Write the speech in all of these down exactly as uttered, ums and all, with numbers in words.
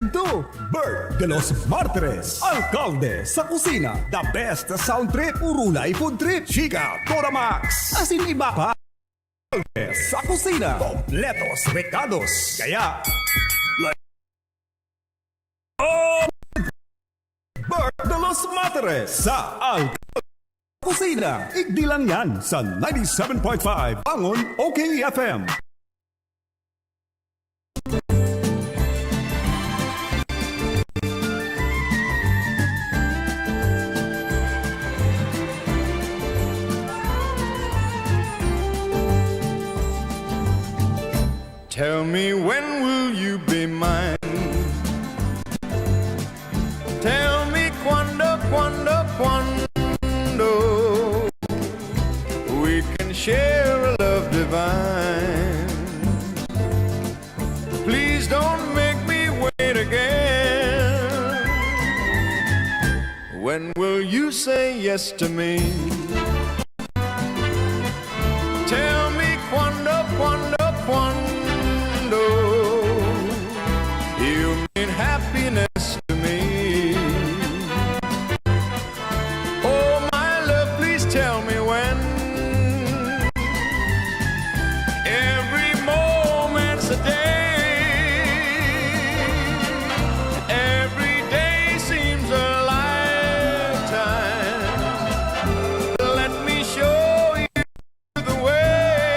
Two, Bert de los Martires, alkalde sa kusina. The best sound trip, urulay food trip, chika, Toramax, asin iba pa. Alkalde sa kusina, kompletos rekados. Kaya, like, oh, Bert de los Martires sa alkalde sa kusina. Igdi lang yan sa ninety-seven point five Bangon O K F M. Tell me, when will you be mine? Tell me cuando, cuando, cuando we can share a love divine. Please don't make me wait again. When will you say yes to me? Tell me cuando, cuando, cuando you mean happiness to me. Oh, my love, please tell me when. Every moment's a day. Every day seems a lifetime. Let me show you the way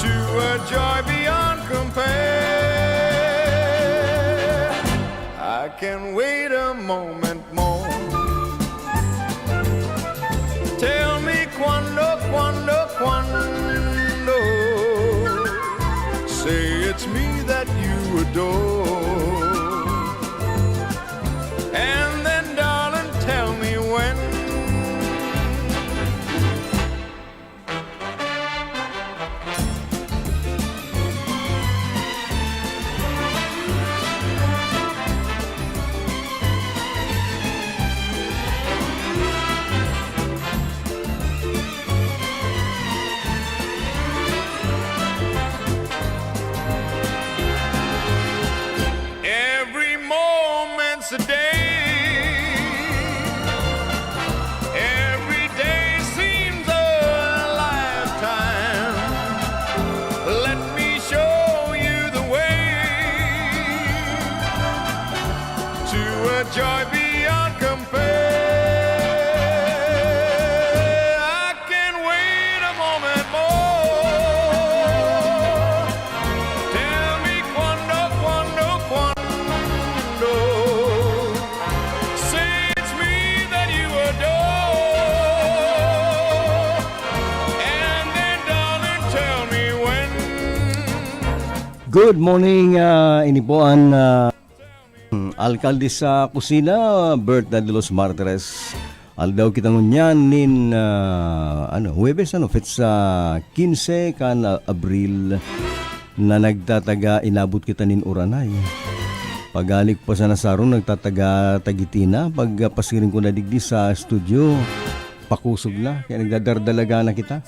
to a joy beyond compare. I can wait a moment more. Tell me cuando, cuando, cuando. Say it's me that you adore. And then, darling, tell me when. Every moment's a day. Every day seems a lifetime. Let me show you the way to a joy beyond compare. I can wait a moment more. Tell me cuando, cuando, cuando. Say it's me that you adore. And then, darling, tell me when. Good morning, ah, ini po an, ah, alkalde sa kusina, Berta de los Martires. Aldaw kita ngunyan nin, ah, ano, Huwebes, ano, petsa kinse kan, ah, Abril, na nagtataga, inabot kita nin uranay. Pag-alik pa sa Nasaro, nagtataga, tagiti na. Pag, ah, pasiring ko na digdi sa studio, pakosog na. Kaya nagdadardalaga na kita.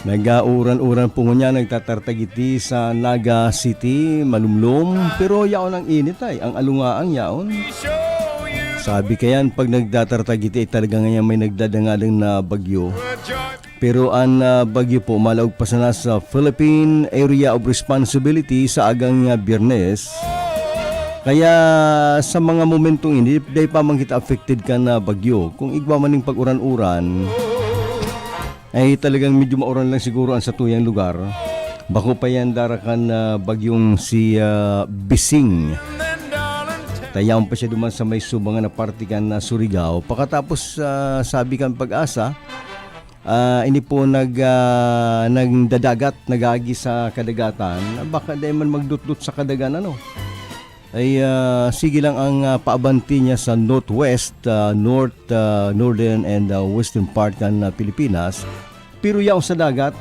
Nag-uuran-uran po ngunyan, nagtatartagiti sa Naga City, malumlom, pero yaon ang init ay, ang alungaang yaon. Sabi kayan, pag nagtatartagiti ay talaga ngayon may nagdadangadang na bagyo. Pero an, ah, bagyo po, malaog pa sana sa Philippine Area of Responsibility sa agang, ah, Biyernes. Kaya sa mga momentong ini, dai pa man kita affected kan, ah, bagyo. Kung igwa man ning pag-uran-uran, ay talagang medyo mauran lang siguro ang satuyang lugar. Bako pa yan darakan na bagyong si, ah, Bising. Tayaon pa siya duman sa may subangan na parte kan, ah, Surigao. Pakatapos, ah, sabi kan Pag-asa, ah, ini po nag, ah, nagdadagat, nag-aagi sa kadagatan. Baka dai man magdutdot sa kadagan, ano? Ay, ah, sige lang ang, ah, paabanti niya sa northwest, ah, north, ah, northern and, ah, western part kan, ah, Pilipinas. Pero yaon sa dagat,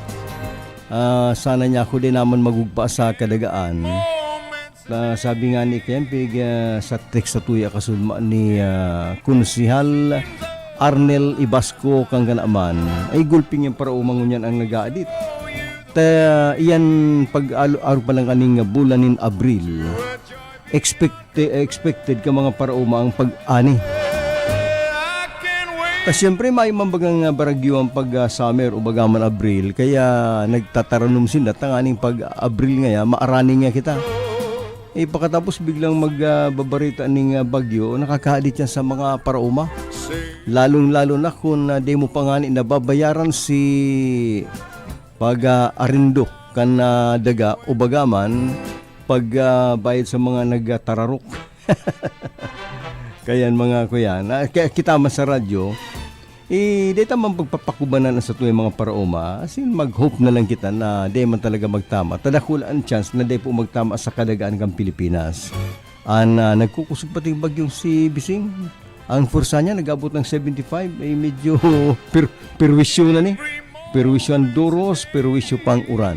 ah, sana niya ako din naman magugpa sa kadagaan. Na sabi nga ni Kempig, ah, sa text sa tuya kasunod ma-, ni, ah, Konsehal Arnel Ibasco kan Ganaman, ay gulping yang paraumang ngunyan ang nag-aadit. ah, iyan pag alo-, arog pa lang kaning bulan nin Abril, expecte-, expected ka mga paraoma ang pag-ani. Ta siyempre, mayo man bagang, ah, baragyo ang pag, ah, summer o baga man Abril, kaya nagtataranom sinda tanganing pag Abril ngaya, maarani nga kita. Eh, pagkatapos biglang mag, ah, babarita ning, ah, bagyo, nakakahadit yan sa mga paraoma. Lalong-lalo na kung, ah, di mo pa ngani nababayaran si pag, ah, arindo kan, ah, daga o baga man pag, ah, bayad sa mga nagtararok. Kayan, mga kuya, na, kaya kita man sa radyo, eh, dai ta man pagpapakubanan an satuyang mga paraoma, as in, mag-hope na lang kita na dai man talaga magtama. Ta dakul an chance na dai po magtama sa kadagaan kan Pilipinas. An, ah, nagkukusog pati bagyong si Bising. Ang pwersa niya nag-abot ng seventy-five, eh, medyo per-, perwisyo na ni. Perwisyo ang duros, perwisyo pang uran.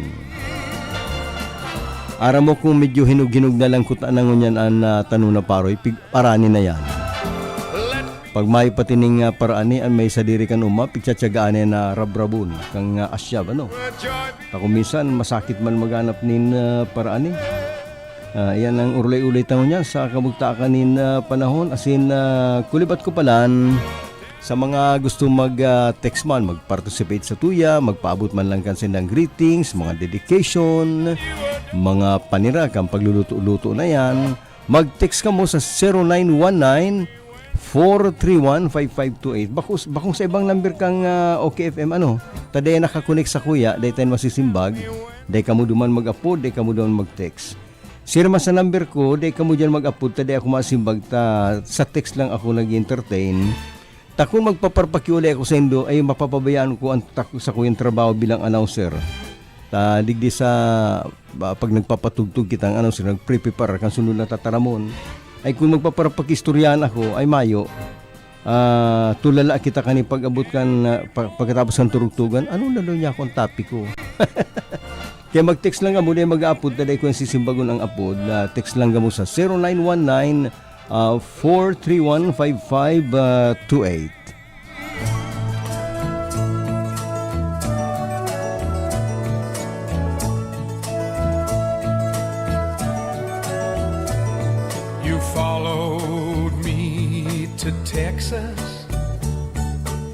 Aram mo kung medyo hinog-hinog na lang kuta na ngunyan an, ah, tano na paroy, pig-, arani na yan. Pag mayo pati ning, ah, paraani, an may sadiri kan uma, pigtsatsagaan na rabrabon, kang, ah, asyab, ano? Ta kung minsan, masakit man maghanap nin, ah, paraani. Ah, iyan ang urulay-ulay ta ngunyan sa kabugtakan nin, ah, panahon. Asin, ah, kulibat ko palan, sa mga gusto mag, ah, text man, mag-participate sa tuya, magpaabot man lang kan sindang greetings, mga dedication, mga panira kan pagluluto-luto na yan, mag-text kamo sa zero nine one nine, four three one, five five two eight. Bakos-, bakong sa ibang number kang, ah, O K F M, ano? Ta dai nakakonek sa kuya, dai tayo masisimbag, dai kamo duman mag-apod, dai kamo duman mag-text. Sira man sa number ko, dai kamo diyan mag-apod, ta dai ako masimbag, ta sa text lang ako nag-entertain. Ta kun magpaparpakiulay ako saindo, ay mapapabayaan ko an tak-, sakuyang trabaho bilang announcer. Ta digdi sa, ba, pag nagpapatugtog kitang announcer, nagprepare kan sunod na tataramon, ay kun magpaparpakiistoryahan ako, ay mayo. Ah, tulala kita kan pag-abot kan, ah, pa-, pagkatapos kan turugtugan, ano na daw niya akong topiko? Kaya mag-text lang kamo, dai mag-aapod, ta dai ko yan sisimbagon ang apod. Ah, text lang kamo sa zero nine one nine, ah, four three one, five five two eight. You followed me to Texas.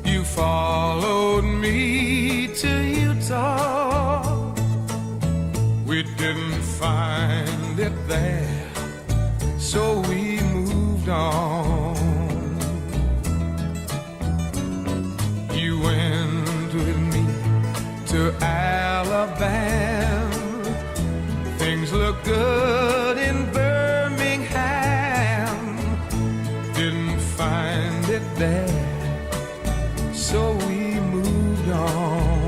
You followed me to Utah. We didn't find it there, so we moved on. You went with me to Alabama. Things look good in Birmingham. Didn't find it there, so we moved on.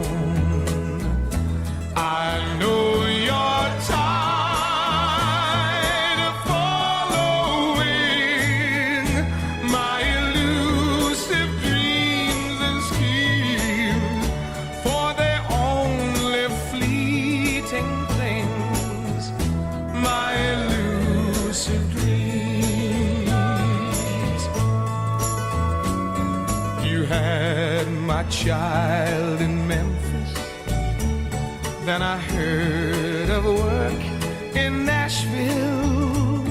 I know you're tired of following my elusive dreams and schemes, for they're only fleeting things, my elusive dreams. You had my child in Memphis, then I heard of work in Nashville.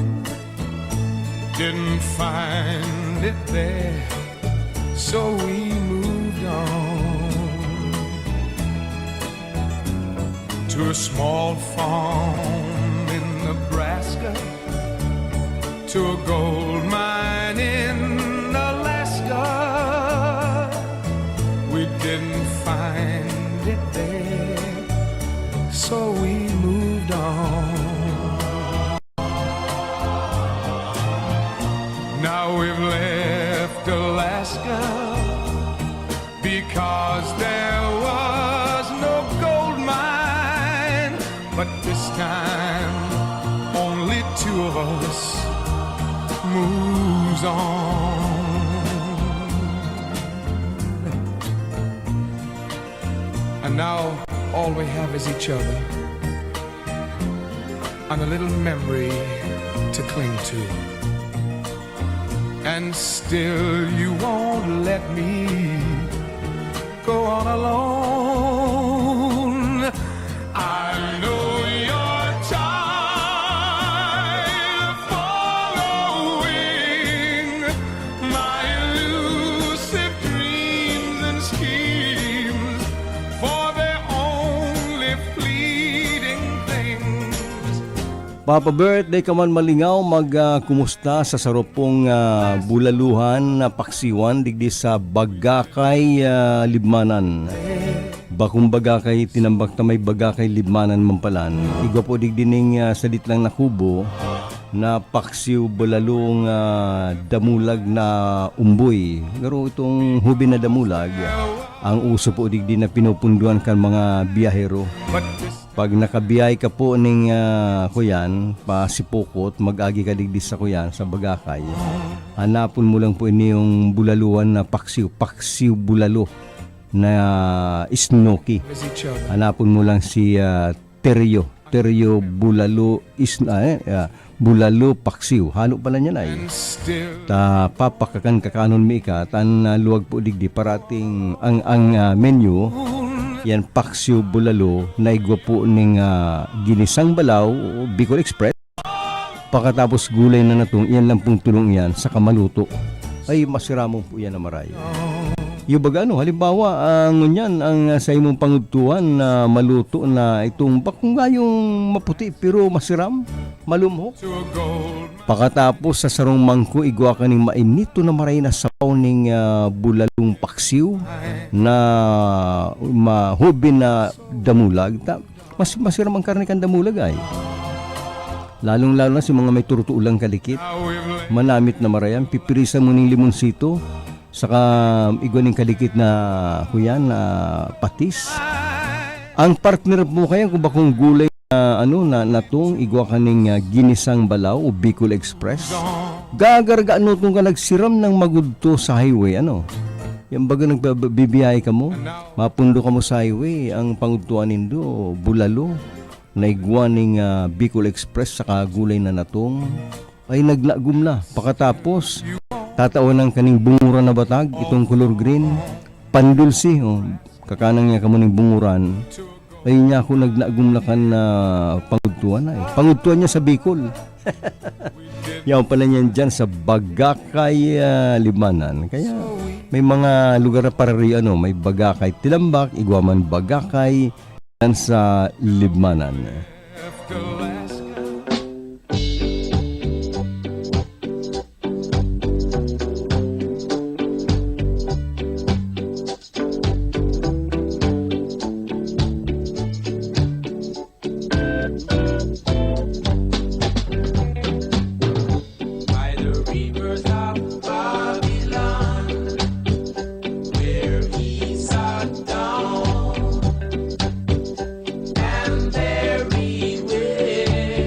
Didn't find it there, so we moved on to a small farm in Nebraska, to a gold mine in Alaska. We didn't find it there, so we moved on. Now we've left Alaska because there was no gold mine, but this time only two of us moves on. And now all we have is each other and a little memory to cling to. And still you won't let me go on alone. Papa Bert, di ka man malingaw mag, ah, kumusta sa sarupong, ah, bulaluhan na paksiwan digdi sa Bagakay, ah, Libmanan. Bakong Bagakay, tinambak ta may Bagakay Libmanan man palan. Igwa po digdi ning, ah, sadit lang na kubo na paksiw bulalong, ah, damulag na umboy. Pero itong hubin na damulag, ang uso po digdi na pinupunduan kan mga biyahero. Pag nakabiyahe ka po ning, ah, kuyan, pa Sipokot, mag-agi ka digdi sa kuyan, sa Bagakay. Hanapon mo lang po ini yung bulaluan na paksiw, paksiw bulalo na snoky. Hanapon mo lang si, ah, Teryo. Teryo bulalo is, ah, eh, ah, bulalo paksiw. Halo pala niyan ay. Ta papakakan kakanon mi ika, tan, ah, luwag po digdi parating ang, ang, ah, menu, yan paksiw bulalo na igwa po ning, ah, ginisang balaw, Bicol Express. Pakatapos gulay na natong, iyan lang pong tulong iyan, saka maluto. Ay, masiramon po iyan na maray. Yung baga ano, halimbawa, ang ngunyan, ang, ah, sa imong pangudtuhan na maluto na itong bakong gayong maputi pero masiram, malumhok. Pakatapos sa sarong mangko, igwa ka ning mainito na maray na sabaw ning, ah, bulalong paksiw na mahubin na damulag. Ta-, mas, masiram ang karne kan damulag ay. Lalong-lalo na sa mga may turtulang kalikit. Manamit na marayan, pipirisan mo ning limonsito, saka igwa ning kalikit na, kuyan, na patis. Ang partner mo kaya kung bakong gulay na, ano, na, natong igwa kaning, ah, ginisang balaw o Bicol Express. Gagarga nutong ka nagsiram ng magudto sa highway, ano? Yan baga nagbibiyahe ka mo, mapundo ka mo sa highway, ang pangudtuan nindo, bulalo, na igwa ning, ah, Bicol Express saka gulay na natong. Ay, naglagom na. Pakatapos, tatawan ng kaning bunguran na batag, itong color green, pandulsi, oh. Kakanang niya kamo ning bunguran. Ay, niya ako naglagom na kan, ah, pangudtuan ay. Pangudtuan niya sa Bicol. Yaon pala niyan dyan sa Bagakay, ah, Libmanan. Kaya may mga lugar na parari, ano, may Bagakay Tilambak, igwa man Bagakay, yan sa Libmanan. By the rivers of Babylon, where he sat down, and there he wept.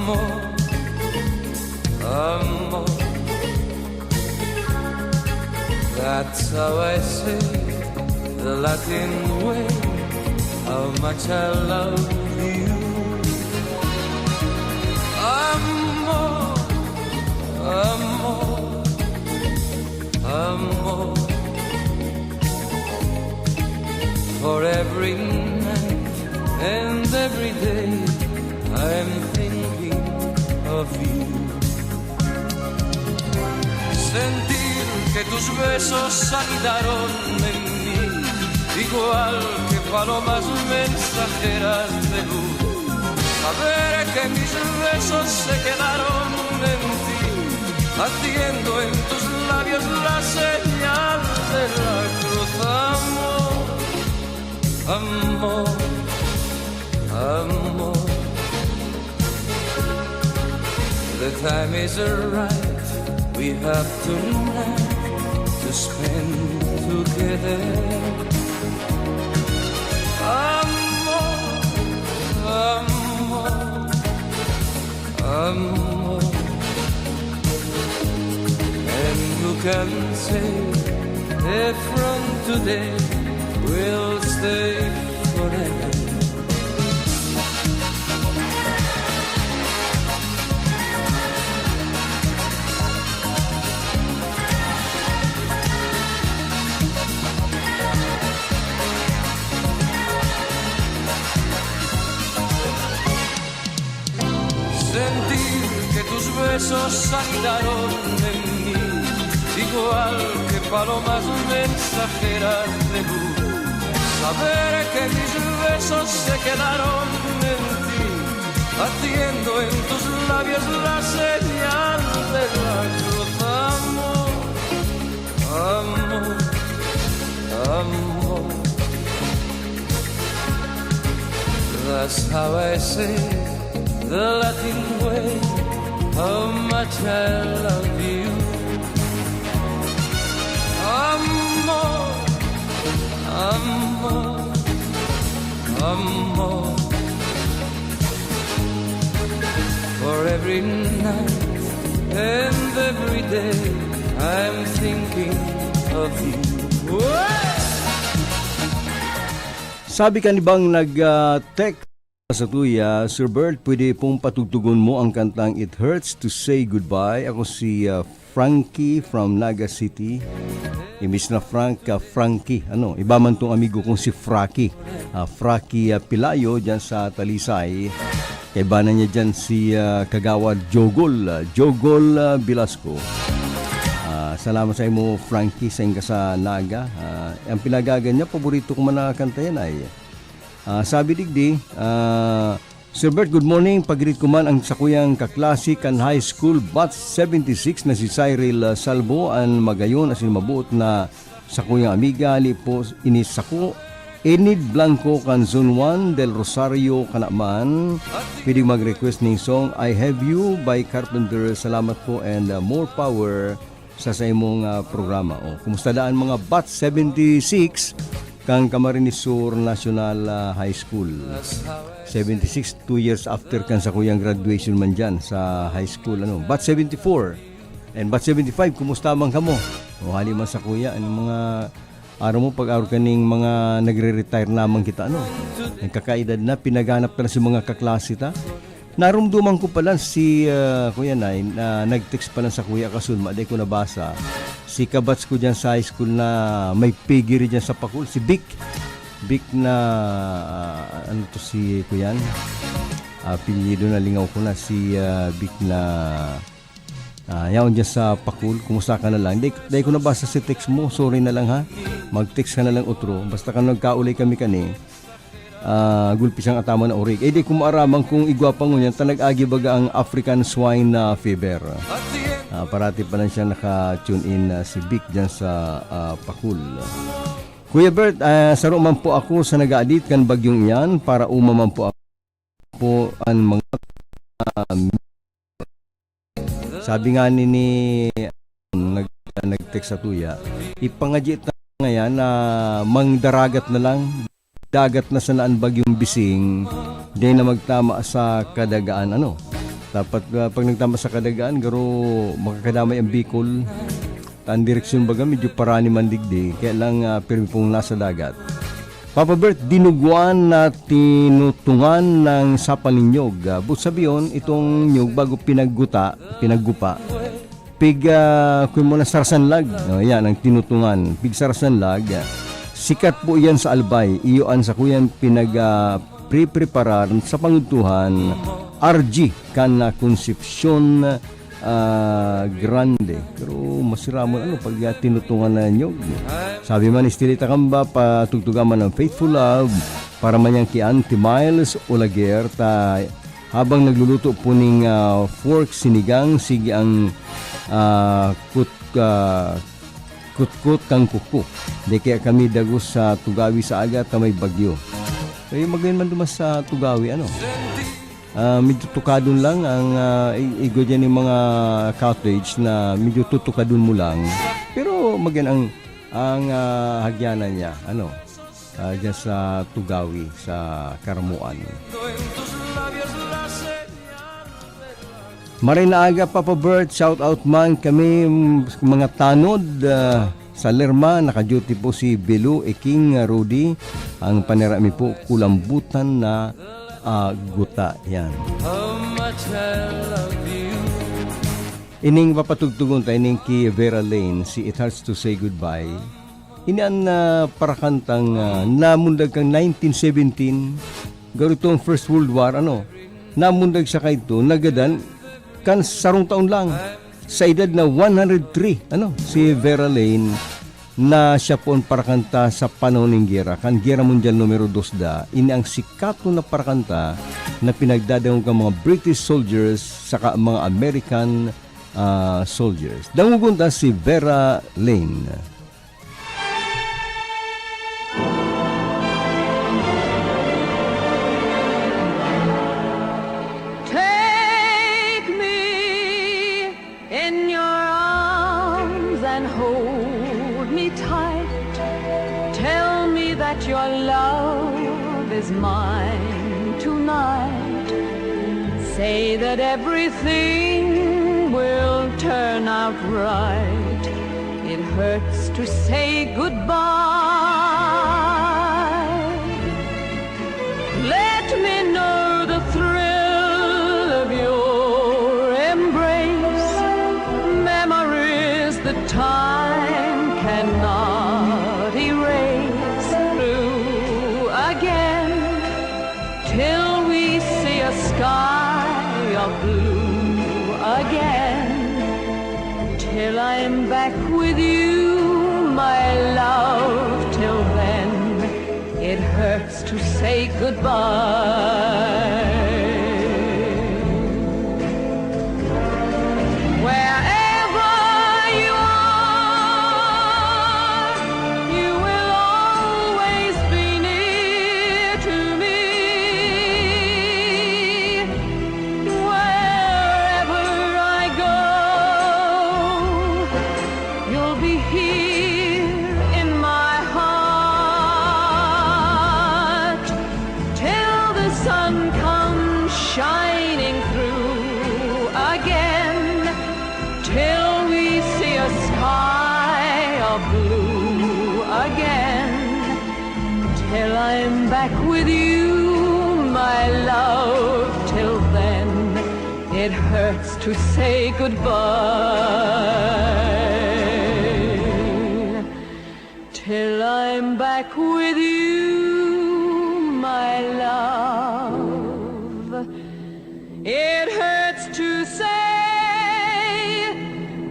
Amor, amor. That's how I say the Latin way, how much I love you. Amor, amor, amor. For every night and every day, I'm thinking of you. Sentir que tus besos anidaron en mí, igual que palomas mensajeras de luz. Saber que mis besos se quedaron en ti, haciendo en tus labios la señal de la cruz. Amor, amor, amor. The time is right, we have tonight to spend together. Amor, amor, amor. And who can say if from today we'll stay forever? Sentir que tus besos anidaron en mí, igual que palomas mensajeras de luz. Saber que mis besos se quedaron en ti, haciendo en tus labios la señal de la cruz. Amor, amor, amor. That's how I say the Latin way, how much I love you. Amor, amor, amor. For every night and every day, I'm thinking of you. Sabi kan ibang nag, ah, text sa tuya, "Sir Bert, pwede pong patugtugon mo ang kantang It Hurts to Say Goodbye? Ako si, ah, Frankie from Naga City." Imbis na Frank, ah, Frankie. Ano, iba man tong amigo kong si Fraki. Ah, Fraki, ah, Pilayo dyan sa Talisay. Kaibanan niya dyan si, ah, Kagawad Jogol, ah, Jogol, ah, Velasco. Ah, salamat sa imo, Frankie, sa inga sa Naga. Ah, ang pinagagan niya, paborito ko man na kanta yan ay, ah, sabi digdi, ah, "Sir Bert, good morning. Pag-greet ko man ang sakuyang kaklase kan high school, batch seventy-six na si Cyril, ah, Salvo, an magayon asin mabuot na sakuyang amiga, hali po ini sako, Enid Blanco kan Zone one, Del Rosario, Canaman. Pwede mag-request ning song, I Have You by Carpenter. Salamat po and, ah, more power sa, sa imong, ah, programa." Oh, kumusta daan mga batch seventy-six kan Camarines Sur National, ah, High School? Seventy-six, two years after kan sakuyang graduation man dyan sa high school, ano. Batch seventy-four and batch seventy-five, kumusta man kamo? O hali man sakuya, ang mga, aram mo, pag-arog kaning mga nagre-retire naman kita, ano. Nagkakaedad na, pinaganap na si mga kaklase ta. Narumduman ko pala si, ah, Kuya Nay, na nag-text pala sa Kuya Kasul, maday ko nabasa. Si kabatch ko dyan sa high school na may piggery dyan sa Pakul, si Vic. Vic na, ah, ano to si Kuyan? Apelyido na lingaw ko na, si, ah, Vic na, ah, yaon dyan sa Pakul. Kumusta ka na lang? Di, di ko nabasa si text mo. Sorry na lang, ha. Mag-text ka na lang otro. Basta ka nagkaulay kami kani. Ah, gulpi siyang ataman na orig. Eh, di ko maaraman kung igwa pa ngunyan, ta nag-agi baga ang African swine, ah, fever. Ah, parati pa lang siya naka-tune in, ah, si Vic dyan sa, ah, Pakul. Kuya Bert, ah, saro man po ako sa nag-aadit kan bagyong iyan, para uma man po ako po an mga, ah, sabi nga ni, ni nag-, nag-text sa tuya, ipangadyi ta ngayan na mangdaragat na lang, dagat na sana an bagyong Bising, di na magtama sa kadagaan, ano. Dapat, ah, pag nagtambak sa kadagaan, garo makakadamay ang Bicol. Ta ang direksyon baga medyo parani man digdi, kaya lang, ah, pirmi pong nasa dagat. Papa Bert, dinuguan na tinutungan ng sapal nin nyog. Ah, but sabi yun, itong nyog bago pinagguta, pinaggupa, pig, ah, kun mo na sarsanlag. Oh, yan, ang tinutungan. Pig sarsanlag. Sikat po yan sa Albay. Iyo an sakuyan pinag, ah, pre-preparar sa pangudtuhan, R G, kan, ah, Concepcion, ah, Grande. Pero masiramon, ano, pag, ah, tinutungan na nyog. Sabi man, Estelita Kamba, patugtugan man ng Faithful Love, para man yan ki Auntie Miles Olaguer, ta habang nagluluto po ning, ah, pork sinigang, sige ang, ah, kut-, ah, kutkot kan kuko. Di kaya kami dagos sa Tugawi sa aga ta may bagyo. Kaya magayon man duman sa Tugawi, ano? Ah, medyo tukadon lang ang, ah, i-, igwa diyan yung mga cottage na medyo tutukadon mo lang. Pero magayon ang, ang, ah, hagyanan niya, ano? Ah, diyan sa Tugawi, sa Caramoan. Maray na aga, Papa Bert. Shout out man kami, mm, mga tanod, ah, sa Lerma. Naka-duty po si Belu, Eking, ah, Rudy. Ang panira mi po, kulambutan na, ah, guta. Yan. Ining papatugtugon ta, ining ki Vera Lane, si It Hurts to Say Goodbye. Ini an, ah, parakantang, ah, namundag kan nineteen seventeen, garo itong First World War, ano, namundag siya kaidto, nagadan, kan sarong taon lang, sa edad na one hundred three, ano, si Vera Lane, na siya po an parakanta sa panahon nin giyera, kan Giyera Mundial Numero Dos da, ini ang sikaton na parakanta na pinagdadangog kan mga British soldiers saka mga American, ah, soldiers. Dangogon ta si Vera Lane. Take me in your arms and hold me tight. Tell me that your love is mine tonight. Say that everything will turn out right. It hurts to say goodbye. Let me know the thrill of your embrace. Memories that time cannot erase. Through again, till we see a sky of blue again. Till I'm back with you, my love. Till then, it hurts to say goodbye. Wherever you are, you will always be near to me. Wherever I go, you'll be here in my heart till the sun comes shining through again, till we see a sky of blue again, till I'm back with you, my love. Till then, it hurts to say goodbye. Till I'm back with you, my love, it hurts to say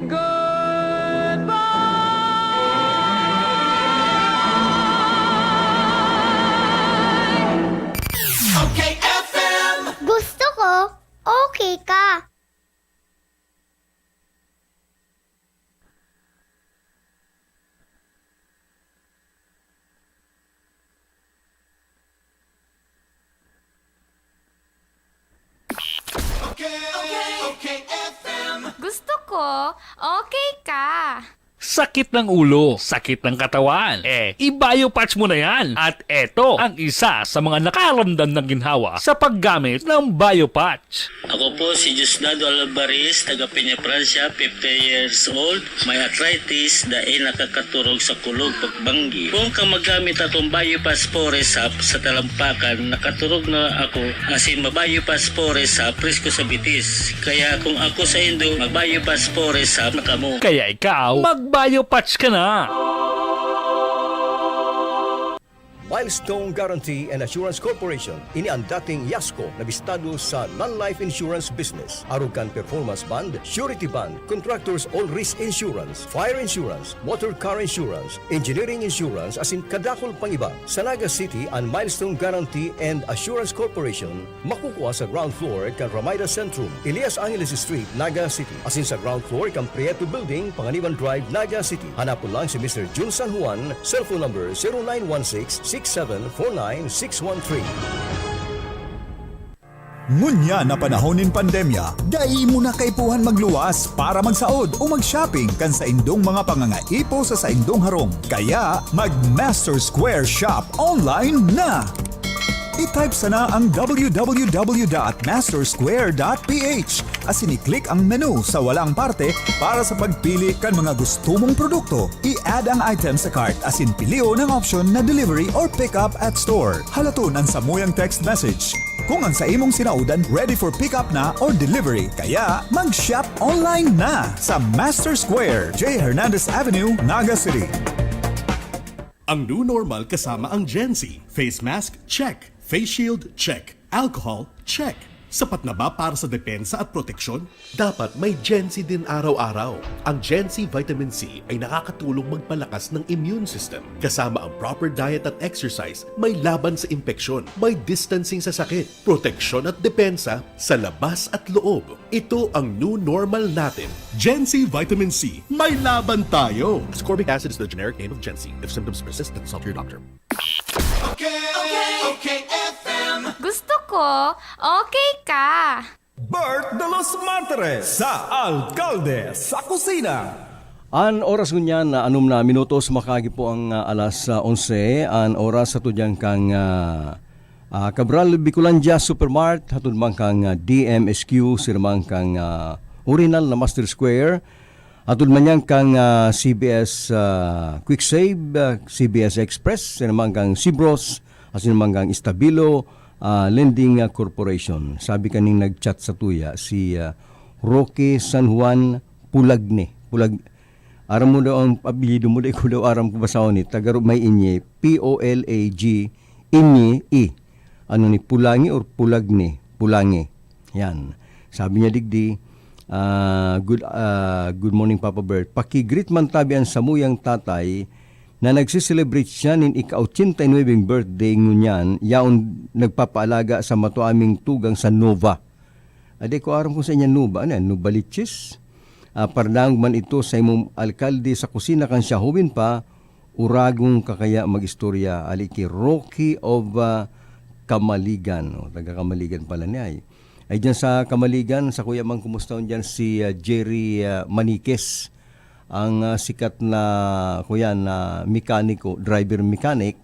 goodbye. Okay, F M. Gusto ko, okay ka. Okay, okay, okay, F M. Gusto ko, okay ka. Sakit ng ulo, sakit ng katawan. Eh, i-Biopatch mo na yan. At eto ang isa sa mga nakaramdam ng ginhawa sa paggamit ng Biopatch. Ako po si Diosdado Alvarez, taga Peña, Francia, fifty years old. May arthritis, dai nakakaturog sa kulog pagbanggi. Kung ka magamit akong Biopatch Forest Hop sa talampakan, nakaturog na ako, asin ma-Biopatch Forest Hop, presko sa bitis. Kaya kung ako sa indo, mag-Biopatch Forest Hop na kamo. Kaya ikaw, mag-Biopatch ka na! Milestone Guarantee and Assurance Corporation, ini ang dating Yasco na bistado sa non-life insurance business. Arog kan performance bond, surety bond, contractors all risk insurance, fire insurance, motor car insurance, engineering insurance, asin kadakul pang iba. Sa Naga City, an Milestone Guarantee and Assurance Corporation makukua sa ground floor kan Ramada Centrum, Elias Angeles Street, Naga City, asin sa ground floor kan Prieto Building, Panganiban Drive, Naga City. Hanapon lang si Mister Jun San Juan, cellphone number zero nine one six six seven four nine six one three. Ngunyan na panahon nin pandemya, dai mo na kaipuhan magluwas para magsaod o mag-shopping kan saindong mga pangangaipo sa saindong harong. Kaya, mag-Master Square Shop online na! I-type sana ang w w w dot master square dot p h asin i-click ang menu sa walang parte para sa pagpili kan mga gusto mong produkto. I-add ang item sa cart asin pilion ang option na delivery or pick up at store. Halaton an samuyang text message. Kung ang sa imong sinaodan ready for pick up na or delivery, kaya mag-shop online na sa Master Square, J Hernandez Avenue, Naga City. Ang new normal kasama ang Gen Z. Face mask, check. Face shield, check. Alcohol, check. Sapat na ba para sa depensa at proteksyon? Dapat may Gen Z din araw-araw. Ang Gen Z Vitamin C ay nakakatulong magpalakas ng immune system. Kasama ang proper diet at exercise, may laban sa impeksyon, may distancing sa sakit, proteksyon at depensa sa labas at loob. Ito ang new normal natin. Gen Z Vitamin C, may laban tayo! Ascorbic acid is the generic name of Gen Z. If symptoms persist, then consult your doctor. Okay, okay, okay, F M. Gusto ko, okay ka. Bert de los Martires sa Alkalde sa Kusina. An oras ngunyan na anom na minutos, makaagi po ang, ah, alas, ah, onse. An oras sa tudyang kang, ah, ah, Cabral Bicolandia Supermart, hatod man kang, ah, D M S Q, sirman kang, ah, Urinal na Master Square. Hatod man yan kang, ah, C B S, ah, Quick Save, ah, C B S Express, sirman kang Cibros, asin man kang Estabilo, ah, Lending, ah, Corporation. Sabi kaning nag-chat sa tuya, si, ah, Roque San Juan Pulagne. Pulag-, aram mo daw ang apelyido mo, di ko daw aram kung basahon ni. Taga Ru-, may Inye, P O L A G, Inye, E. Ano ni, Pulangi or Pulagne? Pulangi. Yan. Sabi niya digdi, ah, "Good, ah, good morning, Papa Bert. Paki-greet man tabi an samuyang tatay na nagse-celebrate siya nin ika-ochenta y nuebe birthday ngunyan, yaon nagpapaalaga sa matua ming tugang sa Nova." Adi ko aram kung saan yan, Nova. Ano yan? Novaliches? Ah, pardangog man ito sa imong alkalde sa kusina kan siya hubin pa, uragong ka kaya mag-istorya, ali ki Rocky of, ah, Kamaligan. O, taga Kamaligan pala niya, eh. Ay, dyan sa Kamaligan, sa kuya mang kumusta dyan si, ah, Jerry, ah, Maniquez, ang, ah, sikat na, kuya, na mekaniko, driver mechanic,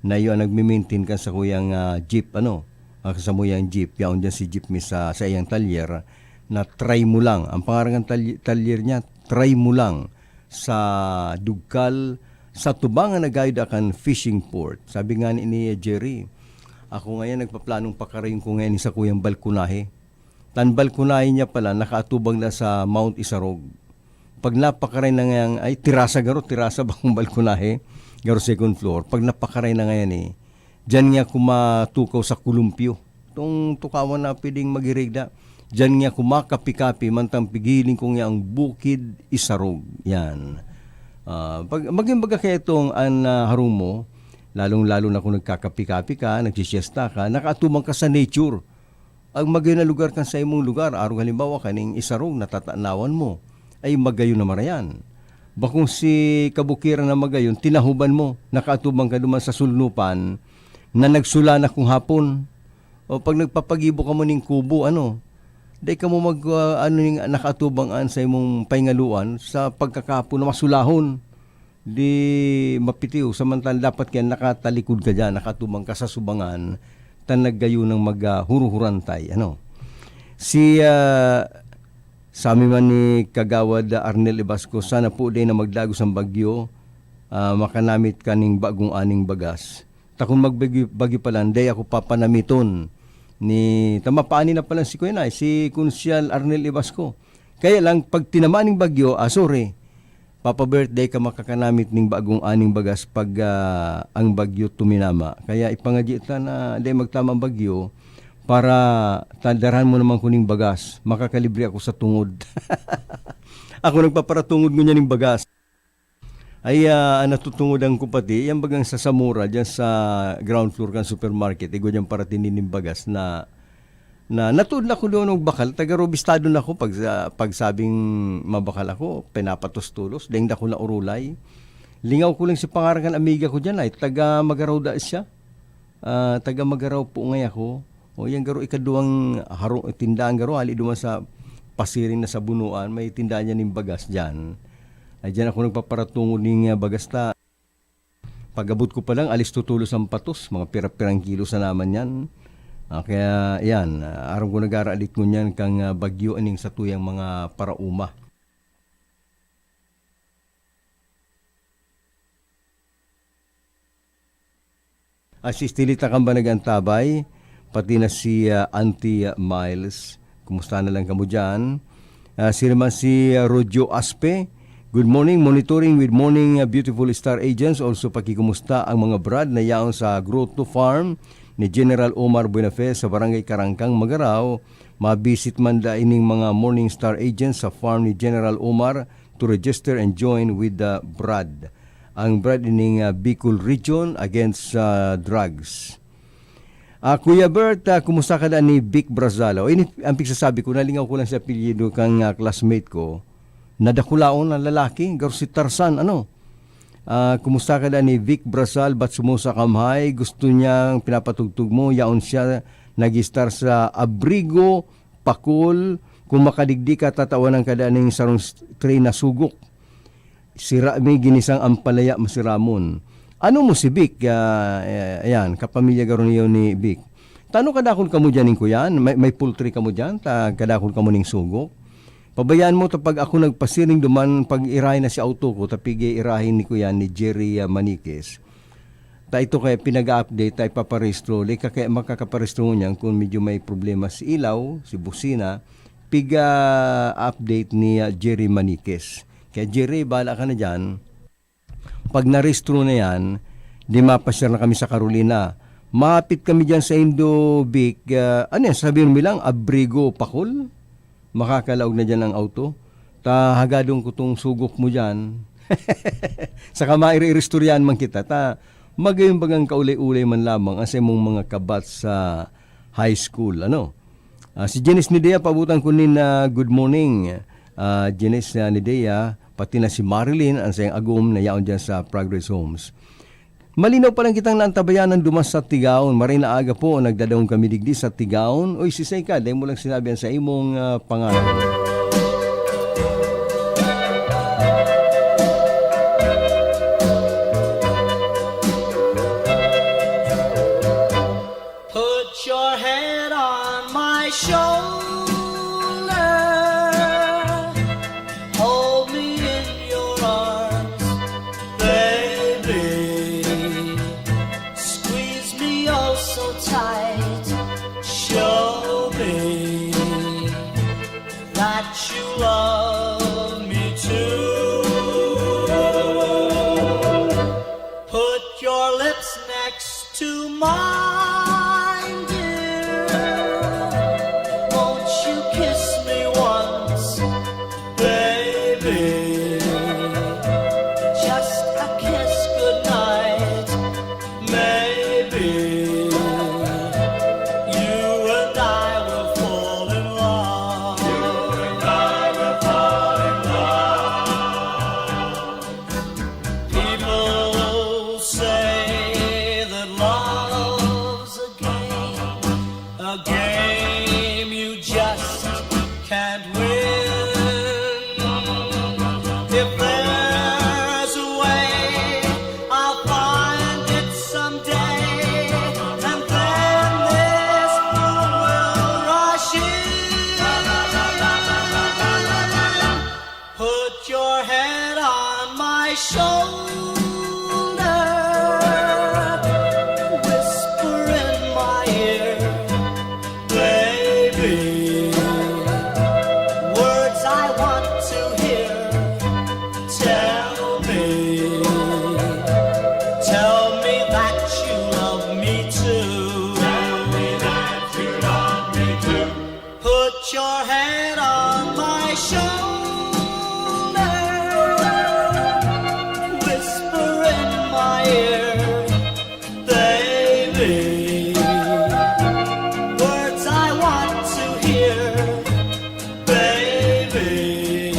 na iyo ang nagme-maintain kan sakuyang, ah, jeep, ano, ah, samuyang jeep. Yaon diyan si jeep mi sa, sa iyang talyer na Try Mo Lang. Ang pangaran ng talye-, talyer niya, Try Mo Lang, sa Dugkal, sa tubangan na gayod akan fishing port. Sabi nga ni, ni Jerry, "Ako ngayon nagpaplanong pakarayon ko ngayon sa kuyang balkonahe." Tan balkonahe niya pala nakaatubang na sa Mount Isarog. Pag napakaray na ngayon, ay, terasa garo, terasa bakong balkonahe, garo second floor. Pag napakaray na ngayon, eh, diyan niya kumatukaw sa kulumpyo. Itong tukawan na pwedeng magirigda. Diyan niya kumakapi-kapi, mantang pigiling ko niya ang Bukid Isarog. Yan. Ah, pag, maging baga kaya itong an, ah, harong mo, lalong-lalo na kung nagkakapi-kapi ka, nagsisiesta ka, nakaatubang ka sa nature. Ang magayon na lugar kan saimong lugar, arog halimbawa, kaning Isarog, natatanawan mo, ay magayon na marayan. Bakong si kabukiran na magayon, tinahuban mo, nakaatubang ka duman sa sulnupan na nagsula na kung hapon. O pag nagpapagibo ka mo ning kubo, ano, Dai kamo mag, ah, ano ning nakaatubang an sa imong pahingaluan sa pagkakapoon na masulahon. Di mapitiw, samantala dapat kaya nakatalikod ka diyan, nakaatubang ka sa subangan, ta naggayo nang mag, ah, huruhurantay, ano. Si, ah, sabi man ni Kagawad Arnel Ibasco, "Sana po dai na magdagos ang bagyo, ah, makanamit ka ning bagong aning bagas." Ta kun magbagyo, bagyo pa lang, dai ako papanamiton ni, ta mapaani na pala si Kuya Nay, si Konsyal Arnel Ibasco. Kaya lang, pag tinamaan ning bagyo, ah, sorry, Papa Bert, dai ka makakanamit ning bagong aning bagas pag, ah, ang bagyo tuminama. Kaya ipangadyi ta na dai magtama ang bagyo para ta-, darhan mo naman kuning bagas. Makakalibre ako sa tungod. Ako nagpaparatungod ngunyan ning bagas. Ay, ah, an natutungodan ko pati, yan bagang sa Zamora, diyan sa ground floor kan supermarket, igwa diyan paratinding nin bagas na, na natuod na ko doon, og bakal, taga Robistado na ako, pag, sa, pag sabing mabakal ako, pinapatos-tulos, deng dako na urulay. Lingaw ko lang si pangaran kan amiga ko diyan, ay, taga Magarao da siya. Ah, taga Magarao po ngay ako. O, yan garo ikaduwang haro-, tindahan garo, hali duman sa pasiring na sa Bunuan, may tindahan niya nin bagas diyan. Ay, diyan ako nagpaparatungod ning, ah, bagas ta. Pag-abot ko pa lang, alis tutulos ang patos, mga pira-pirang kilo sa naman yan. Ah, kaya, yan, ah, aram ko nag-aaralit ngunyan kang, ah, bagyo aning satuyang mga paraoma. Ah, si Estelita Camba nag-antabay, pati na si, ah, Auntie, ah, Miles. Kumusta na lang kamo diyan? Ah, siya naman si, ah, Rodio Aspe. "Good morning, monitoring with morning, ah, beautiful star agents." Also, pakikumusta ang mga brad na yaon sa Grotto Farm ni General Omar Buenafe sa Barangay Karangkang, Magarao. Mabisit man da ining mga morning star agents sa farm ni General Omar to register and join with the brad. Ang brad ining, ah, Bicol Region Against, ah, Drugs. Ah, Kuya Bert, ah, kumusta ka da ni Vic Brazalo? Ini ang pigsasabi ko, nalingaw ko lang sa apelyido kang, ah, classmate ko. Nadakulaon ang lalaki, garo si Tarzan, ano? Ah, kumusta ka da ni Vic Brazal, Batsumosa Kamhay? Gusto niyang pinapatugtog mo, yaon siya nag-star sa Abrigo, Pakol. Kung makadigdi ka, tatawanan ka da ning sarong s-, tray na sugok. Sira mi ginisang ampalaya, masiramon. Ano mo si Vic? Ah, eh, ayan, kapamilya garo niyo ni Vic. Tano kadakol kamo diyan ning kuyan? May, may poultry kamo diyan? Ta kadakol kamo ning sugok? Pabayaan mo ta pag ako nagpasiring duman, pag-irahay na si auto ko, ta pig-iirahin ni kuyan ni Jerry, ah, Maniquez. Ta ito kaya pinag-a-update, ta ipaparehistro. Di ka kaya makakaparehistro ngunyan kung medyo may problema si ilaw, si busina, pig-a-update ni, ah, Jerry Maniquez. Kaya Jerry, bahala ka na diyan. Pag narehistro na yan, di mapasyar na kami sa Carolina. Mahapit kami diyan sa Indo, Vic. Ah, ano yan? Sabihin mo lang, Abrigo, Pakol? Makakalaog na diyan ang auto. Ta hagadon ko tong sugok mo diyan. Saka mairi-iristoryahan man kita. Ta magayong bagang kaulay-ulay man lamang ang sa imong mga kabat sa high school, ano? Ah, si Janice Nidea, paabutan ko nin, ah, good morning. Ah, Janice, ah, Nidea, pati na si Marilyn, ang sayang agom na yaon diyan sa Progress Homes. Malinaw pa lang kitang naantabayanan duman sa Tigaon. Maray na aga po, nagdadaong kami digdi sa Tigaon. Uy, sisay ka, dai mo lang sinabi ang sa imong, ah, pangalan. Put your head on my shoulder. Hold me in your arms, baby. Squeeze me oh so tight. Show me that Shoulder, whisper in my ear, baby. Words I want to hear. Tell me, tell me that you love me too. Tell me that you love me too. Put your head on my shoulder, whisper in my ear, baby. Words I want to hear, baby.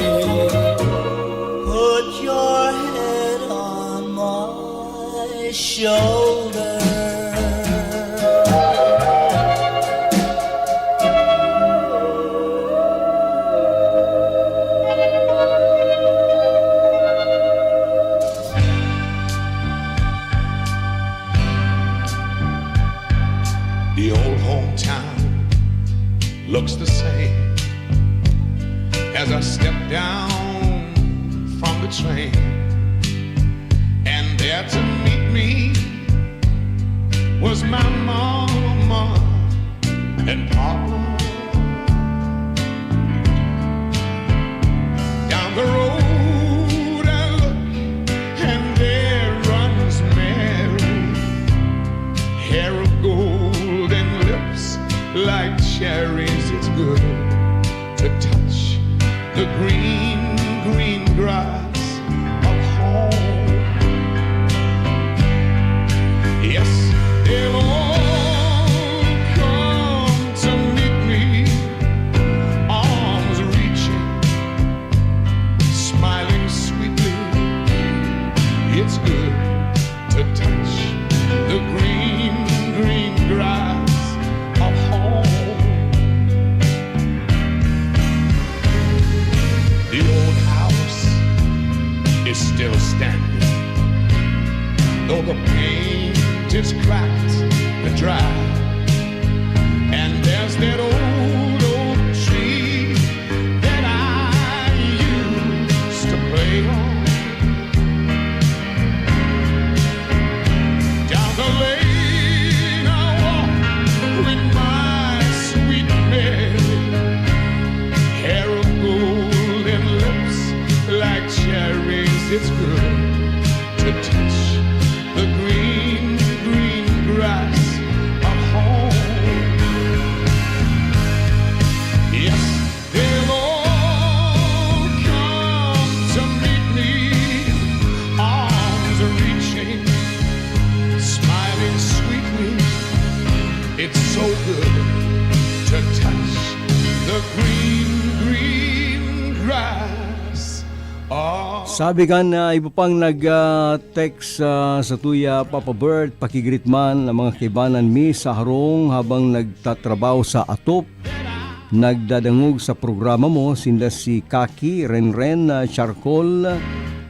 Put your head on my shoulder. The old hometown looks the same as I step down from the train. And there to meet me was my mama and papa. Down the road I look, and there runs Mary. Hair of gold and lips like cherries. It's good to touch the green, green grass of home. Yes, they'll all come to meet me, arms reaching, smiling sweetly. It's good to touch the green, green grass of home. The old house is still standing, though the paint is cracked and dry. And there's that old oak tree that I used to play on. Down the lane I walk with my sweet Mary. Hair of gold and lips like cherries. It's good to touch the green, green grass of home. Yes, they'll all come to meet me, arms reaching, smiling sweetly. It's so good to touch the green, green grass of Sabi kan, ah, iba pang nag, ah, text, ah, sa tuya, Papa Bert, pakigreet man ang mga kaibanan mi sa harong habang nagtatrabaho sa atop. Nagdadangog sa programa mo, sinda si Kaki, Renren, ah, Charcol,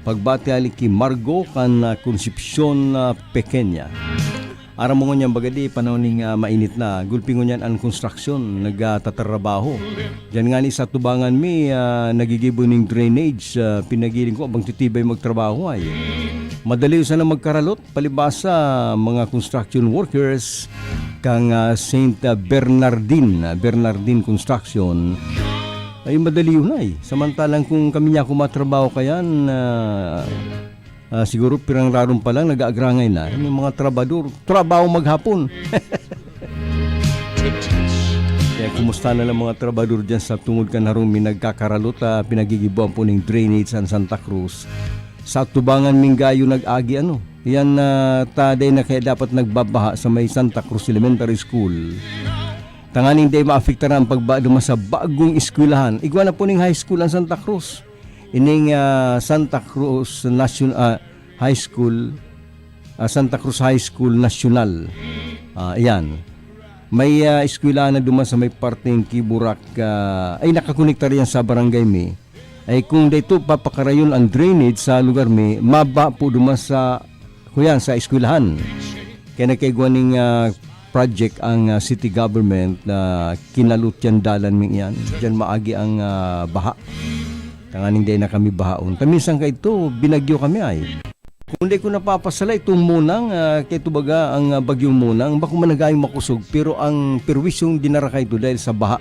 pagbati ali ki Margo kan, ah, Concepcion, ah, Pequeña. Aram mo ngunyan baga di, panahon ning, ah, mainit na, gulpi ngunyan an konstruksyon, nagtatrabaho. Diyan ngani sa tubangan mi, ah, nagigibo ning drainage, ah, pinagiling ko abang titibay magtrabaho ay. Madali sana magkaralot, palibasa mga construction workers kan, ah, Saint Bernardin, ah, Bernardin Construction. Ay, madali yun ay. Samantalang kung kami niya kumatrabaho kayan, ah, ah, siguro pirang raron pa lang, nag-aagrangay na. Yung mga trabador, trabaho maghapon. Kaya kumusta na lang mga trabador dyan sa tungod kan harong mi nagkakaralot, ah, pinagigibuan po ning drainage sa Santa Cruz. Sa tubangan ming gayo nag-agi, ano. Yan, ah, taday na kaya dapat nagbabaha sa may Santa Cruz Elementary School. Tanganing dai maapektaran ang pagbaha duman sa bagong eskwelahan. Igwa na po ning high school ang Santa Cruz. Ining, ah, Santa Cruz National, ah, High School, ah, Santa Cruz High School National. Ah, ayan. May, ah, eskwelahan na duman sa may parteng Kiburak, ah, ay nakakonektar yan sa barangay mi. Ay kung dito papakarayon ang drainage sa lugar mi, maba po duman sa, kuyan, sa eskwelahan. Kaya nagkaigwa ning, ah, project ang, ah, city government na kinalot yan dalan ming iyan. Diyan maagi ang, ah, baha. Tanganing dai na kami bahaon. Ta minsan kaidto, binagyo kami ay. Kung di ko napapasala, itong Monang, ah, kay ito baga ang, ah, bagyong Monang, bako man nagayong makosog, pero ang perwisyong dinara kaidto dahil sa baha.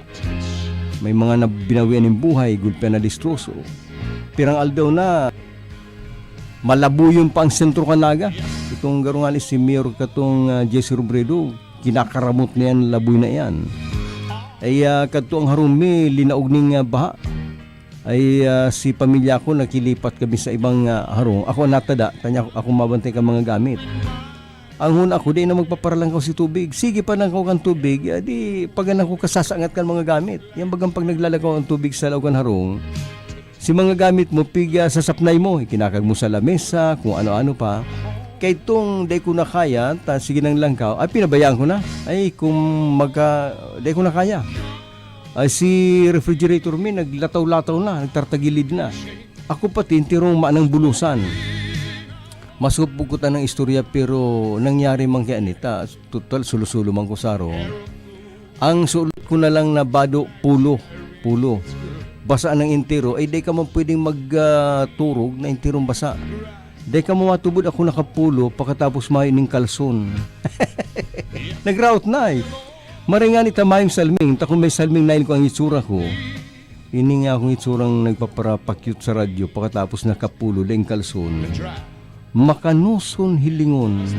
May mga nab-, binawian nin buhay, gulpi na distroso. Pirang aldaw na, malabuyon pa ang sentro kan Naga. Itong garo ngani si Mayor katong, ah, Jesse Robredo, kinakaramot na yan, laboy na yan. Ay, ah, kadto ang harong mi, linaog ning, ah, baha. Ay, ah, si pamilya ko, nakilipat kami sa ibang, ah, harong. Ako ang natada, tanya ako, ako mabantay ka mga gamit. Ang huna ako, di na magpaparalangkaw si tubig. Sige pa lang ako kan tubig, ah, di pagan ako kasasangat kan mga gamit. Yan bagang pag naglalakaw ang tubig sa laog kan harong, si mga gamit mo, piga sa sapnay mo, ikinakag mo sa lamesa, kung ano-ano pa. Kay itong di ko na kaya, ta, sige nang langkaw, ay pinabayaan ko na. Ay, kung magka, di ko na kaya. Ay, si refrigerator mi, naglataw-lataw na, nagtartagilid na. Ako pati, intirong manang bulusan. Masupog ko tanang istorya, pero nangyari man kaya nita, total, sulo-sulo man ko sa harong. Ang suot ko na lang na bado, pulo, pulo. Basa ng entero, ay di ka man pwedeng mag, ah, turog na enterong basa. Di ka man matubod ako nakapulo, pakatapos mayo ning kalson. Nagraot na eh. Maringan ita mayong salming, ta kung may salming nail ko ang itsura ko. Ini nga akong itsurang nagpaparapakyut sa radyo, pakatapos nakapulo, daing kalson. Makanoson hilingon.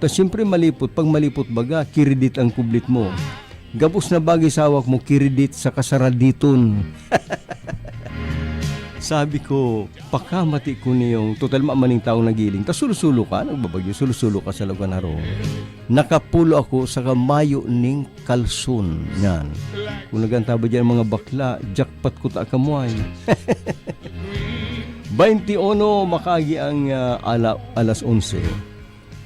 Ta siyempre malipot, pag malipot baga, kiridit ang kublit mo. Gabos na bagay sa hawak mo, kiridit sa kasaraditon. Sabi ko, pakamati ko niyong, total ma maning taong nagiling. Ta sulo-sulo ka, nagbabagyo, sulo-sulo ka sa lugar na roon. Nakapulo ako sa kamayo ning kalson niyan. Kung nagantaba dyan mga bakla, jackpot ko ta kamway. Bainti uno, makaagi ang, ah, ala-, alas onse.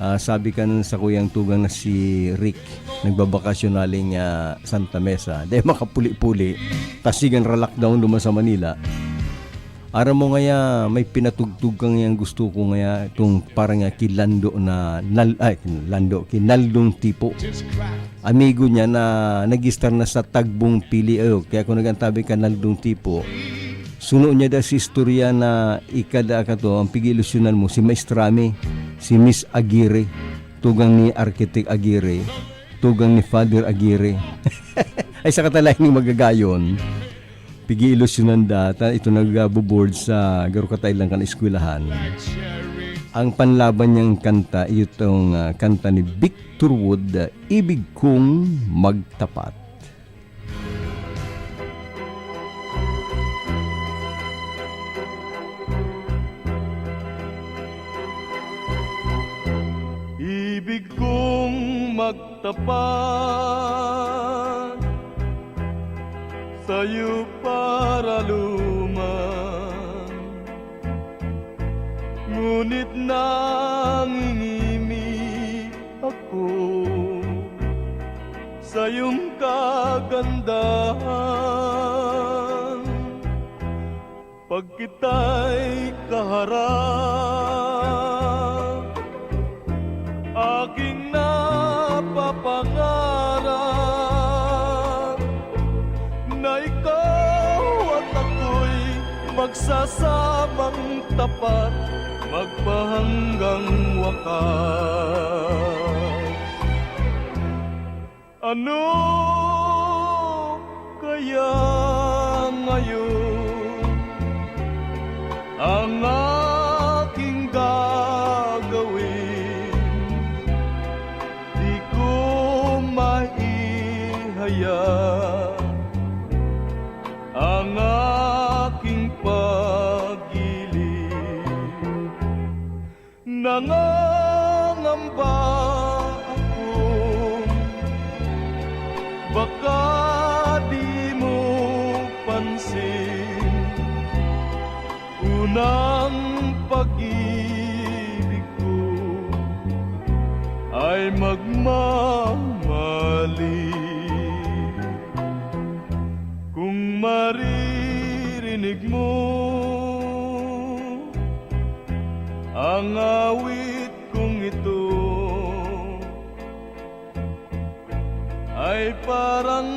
Ah, sabi kan sa kuyang tugang na si Rick, nagbabakasyon naling, ah, Santa Mesa. Di makapuli-puli. Kasi gan ra lockdown duman sa Manila. Aram mo ngaya, may pinatugtog kang yang gusto ko ngaya, itong parang nga kilando na, nal-, ay, kilando, kinaldong tipo. Amigo niya na nag-istar na sa tagbong pili. Ayo, kaya kung nagantabi ka naldong tipo, suno niya da si istorya na ikada ka to, ang pig-iilusyonan mo, si Maestrami, si Miss Aguirre, tugang ni Architect Aguirre, tugang ni Father Aguirre. Ay, sa katalayan ni magagayon. Pig-iilusyonan da, ta ito nagbo-board sa garo katailan kan eskwelahan. Ang panlaban niyang kanta, itong, ah, kanta ni Victor Wood, ah, Ibig Kong Magtapat. Ibig kong mag- tapat sayo paraluman, ngunit nangingimik ako sayong kagandahan. Pag kita'y kaharap, aking napapangarap na ikaw at ako'y magsasamang tapat, magpahanggang wakas. Ano kaya ngayon ang aking gagawin? Di ko maihayag ang aking pag-ibig. Nangangamba akong baka di mo pansin, unang pag-ibig ko ay magmamali. Kung maririnig mo ang awit kong ito, ay parang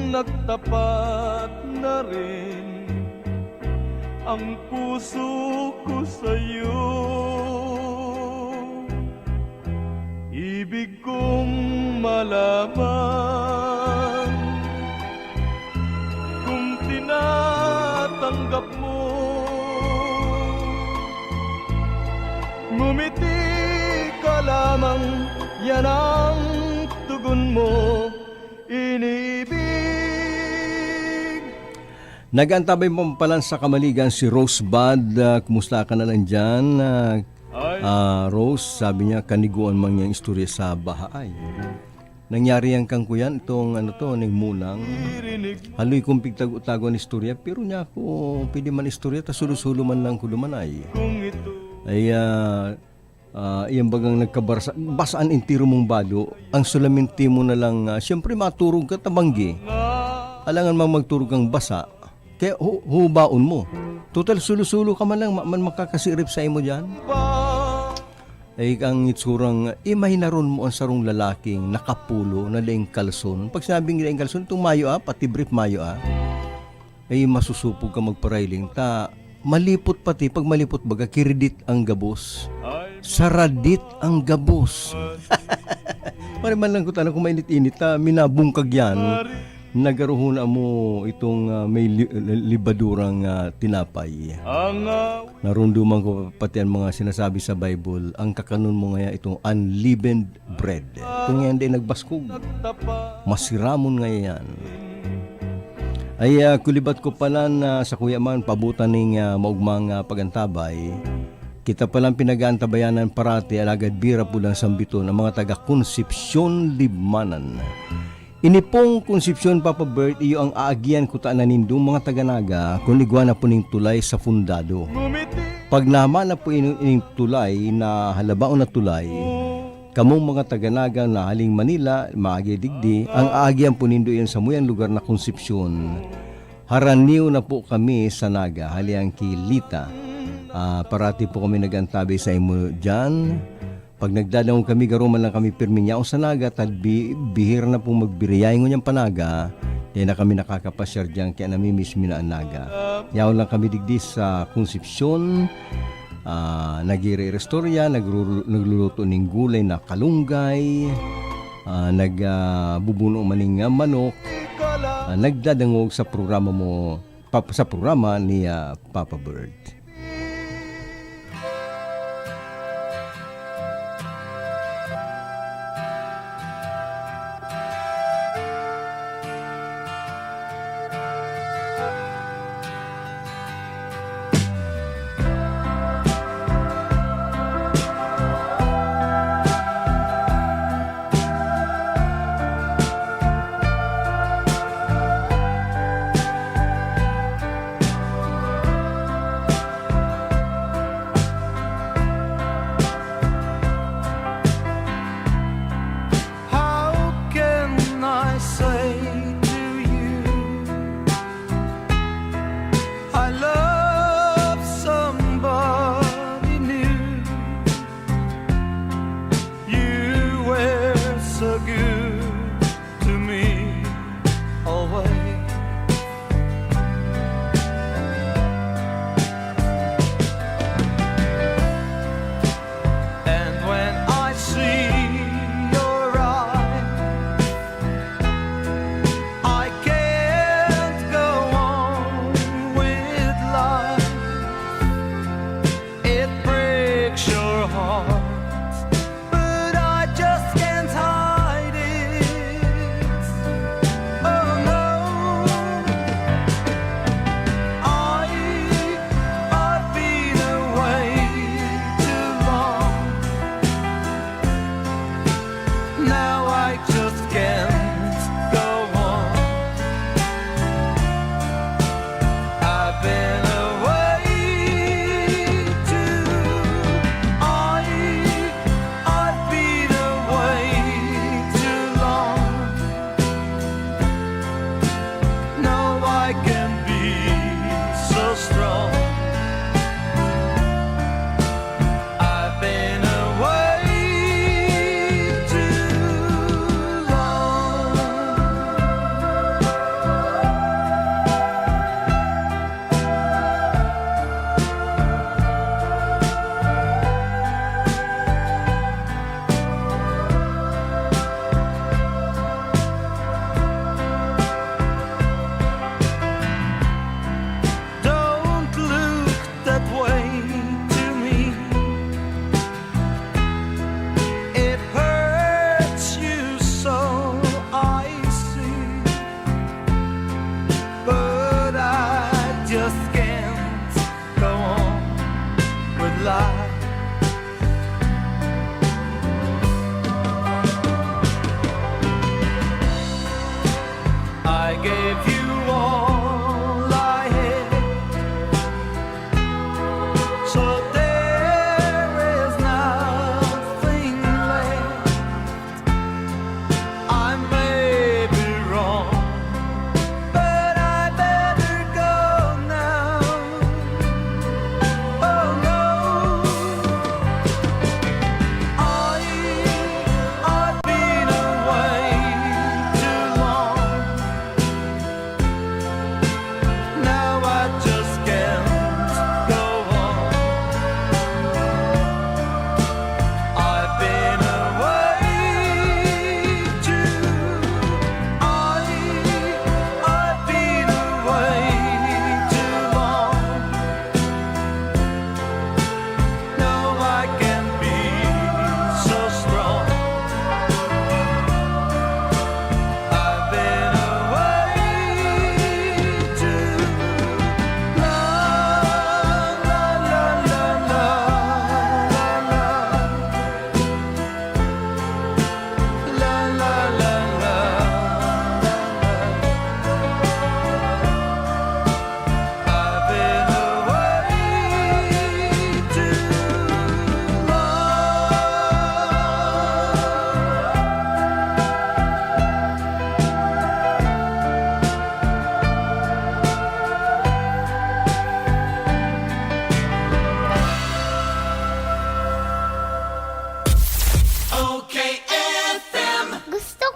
nagtapat na rin Ang puso ko sa'yo, ibig kong malaman kung tinatanggap mo. Ngumiti ka lamang, yan ang tugon mo, iniibig. Nag-antabay pa palan sa Kamaligan si Rosebud. Ah, kumusta ka na lang dyan? Ah, ah, Rose, sabi niya, kaniguan man niyang istorya sa bahaay. Nangyari yan kan kuyan, itong ano to, ning munang. Haloy kong pigtago-tago an istorya, pero niya ako, pwede man istorya, ta sulo-sulo man lang ko duman ay. Ay, ah, Ah, iyan bagang nagkabarsa-, basaan entero mong bado, ang solamente mo na lang, ah, siyempre maturog ka, tabanggi. Alangan mang magturog kang basa, kaya hu-, hubaon mo. Total, sulo-sulo ka man lang, ma-, man makakasirip sa imo diyan. Ay, ang itsurang, imahinaron mo ang sarong lalaking nakapulo na daing kalson. Pag sinabing daing kalson, itong mayo, ah, pati brief mayo, ah. Ay, masusupog ka magparailing ta. Malipot pati, pag malipot baga, kiridit ang gabos. Saradit ang gabos. Pare man lang kutana kung mainit-init ta, minabungkag yan. Nagaruhon mo itong, ah, may li-, li-, libadurang, ah, tinapay. Narunduman ko pati ang mga sinasabi sa Bible, ang kakanon mo ngaya itong unleavened bread. Kung yan di nagbaskog, masiramon nga yan. Ay, ah, kulibat ko palan, ah, sa kuya man, pabutan ning, ah, maugmang, ah, pag-antabay. Kita palan pinag-aantabayanan parati, alagad bira po lang sambiton ang mga taga Concepcion, Libmanan. Ini pong Concepcion, Papa Bert, iyo ang aagian ko ta na nindong mga taga Naga, kun igwa na po ning tulay sa fundado. Pag naman na po ini-, ining tulay na halabaon na tulay, Kamong mga taga Naga na haling Manila, maagi digdi, ang aagian po nindo iyan sa muyang lugar na Concepcion. Haraniw na po kami sa Naga, hali ang kilita. Ah, parati po kami nag-antabay sa imo diyan. Pag nagdadangog kami, garo man lang kami pirmi nyaon sa Naga, tad bi-, bihira na pong magbiriyay ngunyan pa Naga, di na kami nakakapasyar diyan, kaya namimiss mi na ang Naga. Yaon lang kami digdi sa Concepcion. Ah, nagre-iristorya, nagru-, nagluluto ning gulay na kalunggay, ah, nag, ah, bubuno man ning, ah, manok, ah, nagdadangog sa programa mo, pap-, sa programa ni, ah, Papa Bird. How can I say to you, I love somebody new? You were so good to me always. And when I see your eyes, I can't go on with life. It breaks your heart, but I just can't hide it. Oh no, I, I've been away too long. Now I just can't go on. I've been away too, I,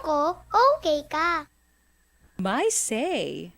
ko, okay ka. My say.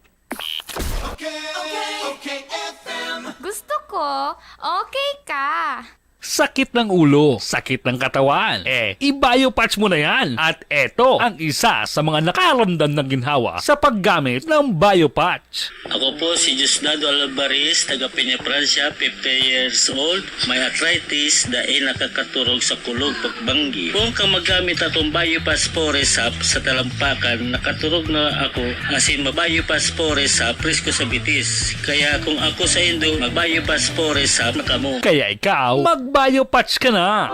Okay, okay, okay, F M. Gusto ko, okay ka. Sakit ng ulo, sakit ng katawan. Eh, i-Biopatch mo na yan. At eto ang isa sa mga nakaramdam ng ginhawa sa paggamit ng Biopatch. Ako po si Diosdado Alvarez, taga Peña, Francia, fifty years old. May arthritis, dai nakakaturog sa kulog pagbanggi. Kung ka magamit atong Biopatch Forest Hub sa talampakan, nakaturog na ako, asin ma-Biopatch Forest Hub, presko sa bitis. Kaya kung ako sa indo, mag-Biopatch Forest Hub na kamo. Kaya ikaw, mag-Biopatch ka na!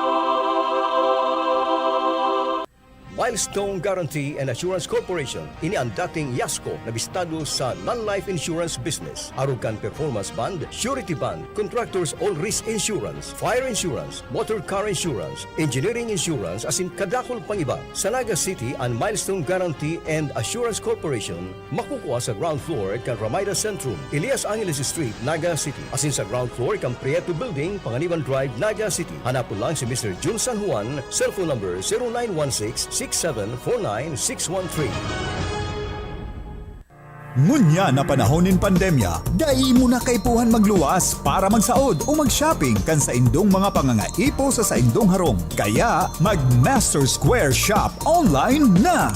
Milestone Guarantee and Assurance Corporation, ini ang dating Yasco na bistado sa non-life insurance business. Arog kan performance bond, surety bond, contractors all risk insurance, fire insurance, motor car insurance, engineering insurance, asin kadakul pang iba. Sa Naga City, an Milestone Guarantee and Assurance Corporation makukua sa ground floor kan Ramaida Centrum, Elias Angeles Street, Naga City, asin sa ground floor kan Prieto Building, Panganiban Drive, Naga City. Hanapon lang si Mister Jun San Juan, cellphone number zero nine one six six seven four nine six one three. Ngunyan na panahon nin pandemya, dai mo na kaipuhan magluwas para magsaod o mag-shopping kan saindong mga pangangaipo sa saindong harong. Kaya, mag-Master Square Shop online na!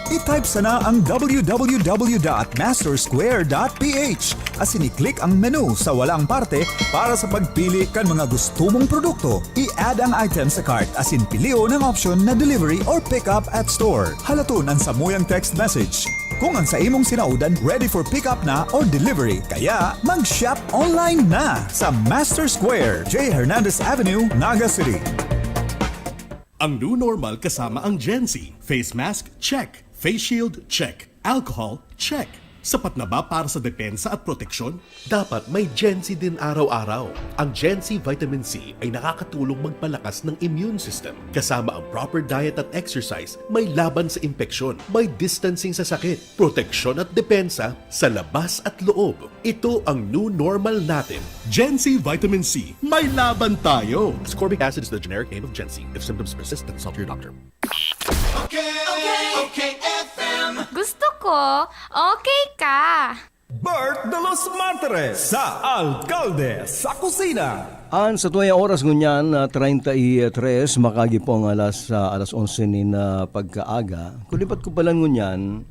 I-type sana ang w w w dot master square dot p h asin i-click ang menu sa walang parte para sa pagpili kan mga gusto mong produkto. I-add ang item sa cart asin pilion ang option na delivery or pick up at store. Halaton an samuyang text message kung ang sa imong sinaodan ready for pick up na or delivery. Kaya, mag-shop online na sa Master Square, J Hernandez Avenue, Naga City. Ang new normal kasama ang Gen Z. Face mask, check. Face shield, check. Alcohol, check. Sapat na ba para sa depensa at proteksyon? Dapat may Gen Z din araw-araw. Ang Gen Z Vitamin C ay nakakatulong magpalakas ng immune system. Kasama ang proper diet at exercise, may laban sa impeksyon, may distancing sa sakit, proteksyon at depensa sa labas at loob. Ito ang new normal natin. Gen Z Vitamin C, may laban tayo! Ascorbic acid is the generic name of Gen Z. If symptoms persist, then consult your doctor. Okay, okay, okay, F M. Gusto ko, okay ka. Bert de los Martires sa Alkalde sa Kusina. An satuyang oras ngunyan, ah, treinta y tres, makagi po ang alas, ah, alas onse nin, ah, pagkaaga. Kulipat ko pala ngunyan,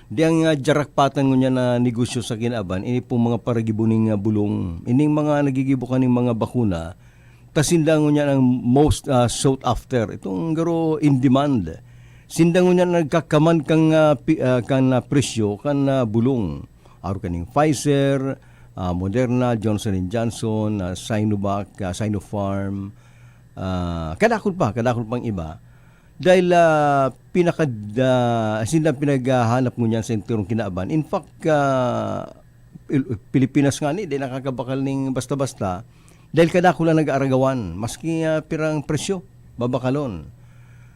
di ang, ah, jarakpatan ngunyan na negosyo sa kinaban, ini pong mga paragibo ning, ah, bulong. Ining mga nagigibo kaning mga bakuna, ta sinda ngunyan ang most, ah, sought after. Itong garo in demand. Sinda ngunyan nagkakaman kang, ah, pi-, ah, kan, ah, presyo kan, ah, bulong. Arog kaning Pfizer, ah, Moderna, Johnson and Johnson, ah, Sinovac, ah, Sinopharm, ah, kadakul pa, kadakul pang iba. Dahil, ah, pinakad-, ah, sinda pinaghahanap ngunyan sa entero nin kinaban. In fact, ah, Pil-, Pilipinas ngani, di nakakabakal ning basta-basta. Dahil kadakul an nag-aaragawan, maski, ah, pirang presyo, babakalon.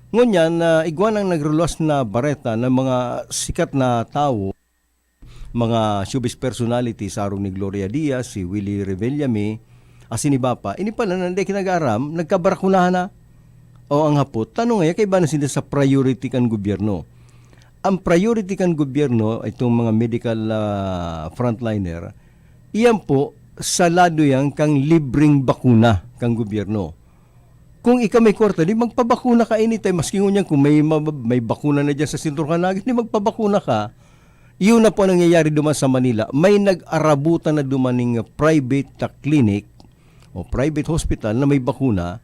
Ngunyan, ah, igwa nang nagluwas na bareta na mga sikat na tawo, mga showbiz personality, sa arog ni Gloria Diaz, si Willie Revillame, asin iba pa. Ini pala na dai nag-aaram, nagkabarakunahan na. O ang hapot, tano ngaya kaiba na sinda sa priority kan gobyerno. Ang priority kan gobyerno, itong mga medical, ah, frontliner, iyan po, sa lado yan kang libreng bakuna kan gobyerno. Kung ika may kwarta, di magpabakuna ka anytime. Maski ngunyan kung may mab-, may bakuna na diyan sa sentro ka na, di magpabakuna ka. Iyon na po ang nangyayari duman sa Manila. May nag-arabutan na duman ning private clinic o private hospital na may bakuna.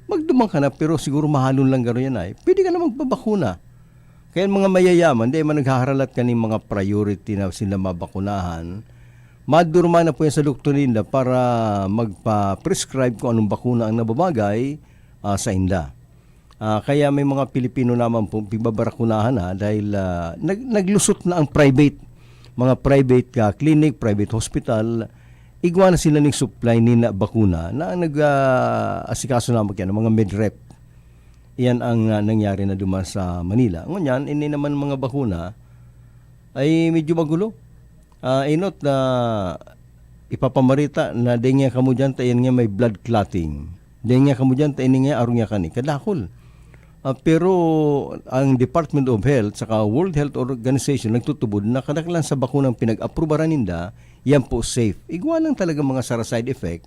Magduman ka na, pero siguro mahalon lang garo yan ay. Pwede ka na magpabakuna. Kaya ang mga mayayaman, di man naghaharalat kaning mga priority na sila mabakunahan. Maduruma na po yan sa doktor ninda para magpa-prescribe kung anong bakuna ang nababagay, ah, sa inda. Ah, kaya may mga Pilipino naman po pigbabarakunahan na dahil, ah, nag-, naglusot na ang private, mga private, ah, clinic, private hospital, igwa na sila ning supply nin bakuna na nag, ah, asikaso naman kaya ng mga medrep. Iyan ang, ah, nangyari na duman sa Manila. Ngunyan, ini naman mga bakuna ay medyo magulo. Ah, enot na ipapamarita na dai nga kamo diyan ta iyan nga may blood clotting. Dai nga kamo diyan ta ini nga arog nga kani. Kadakul. Ah, pero ang Department of Health saka World Health Organization nagtutubod na kadaklan sa bakunang pinag-aprubaran ninda, yan po safe. Igwa lang talaga mga sara side effect.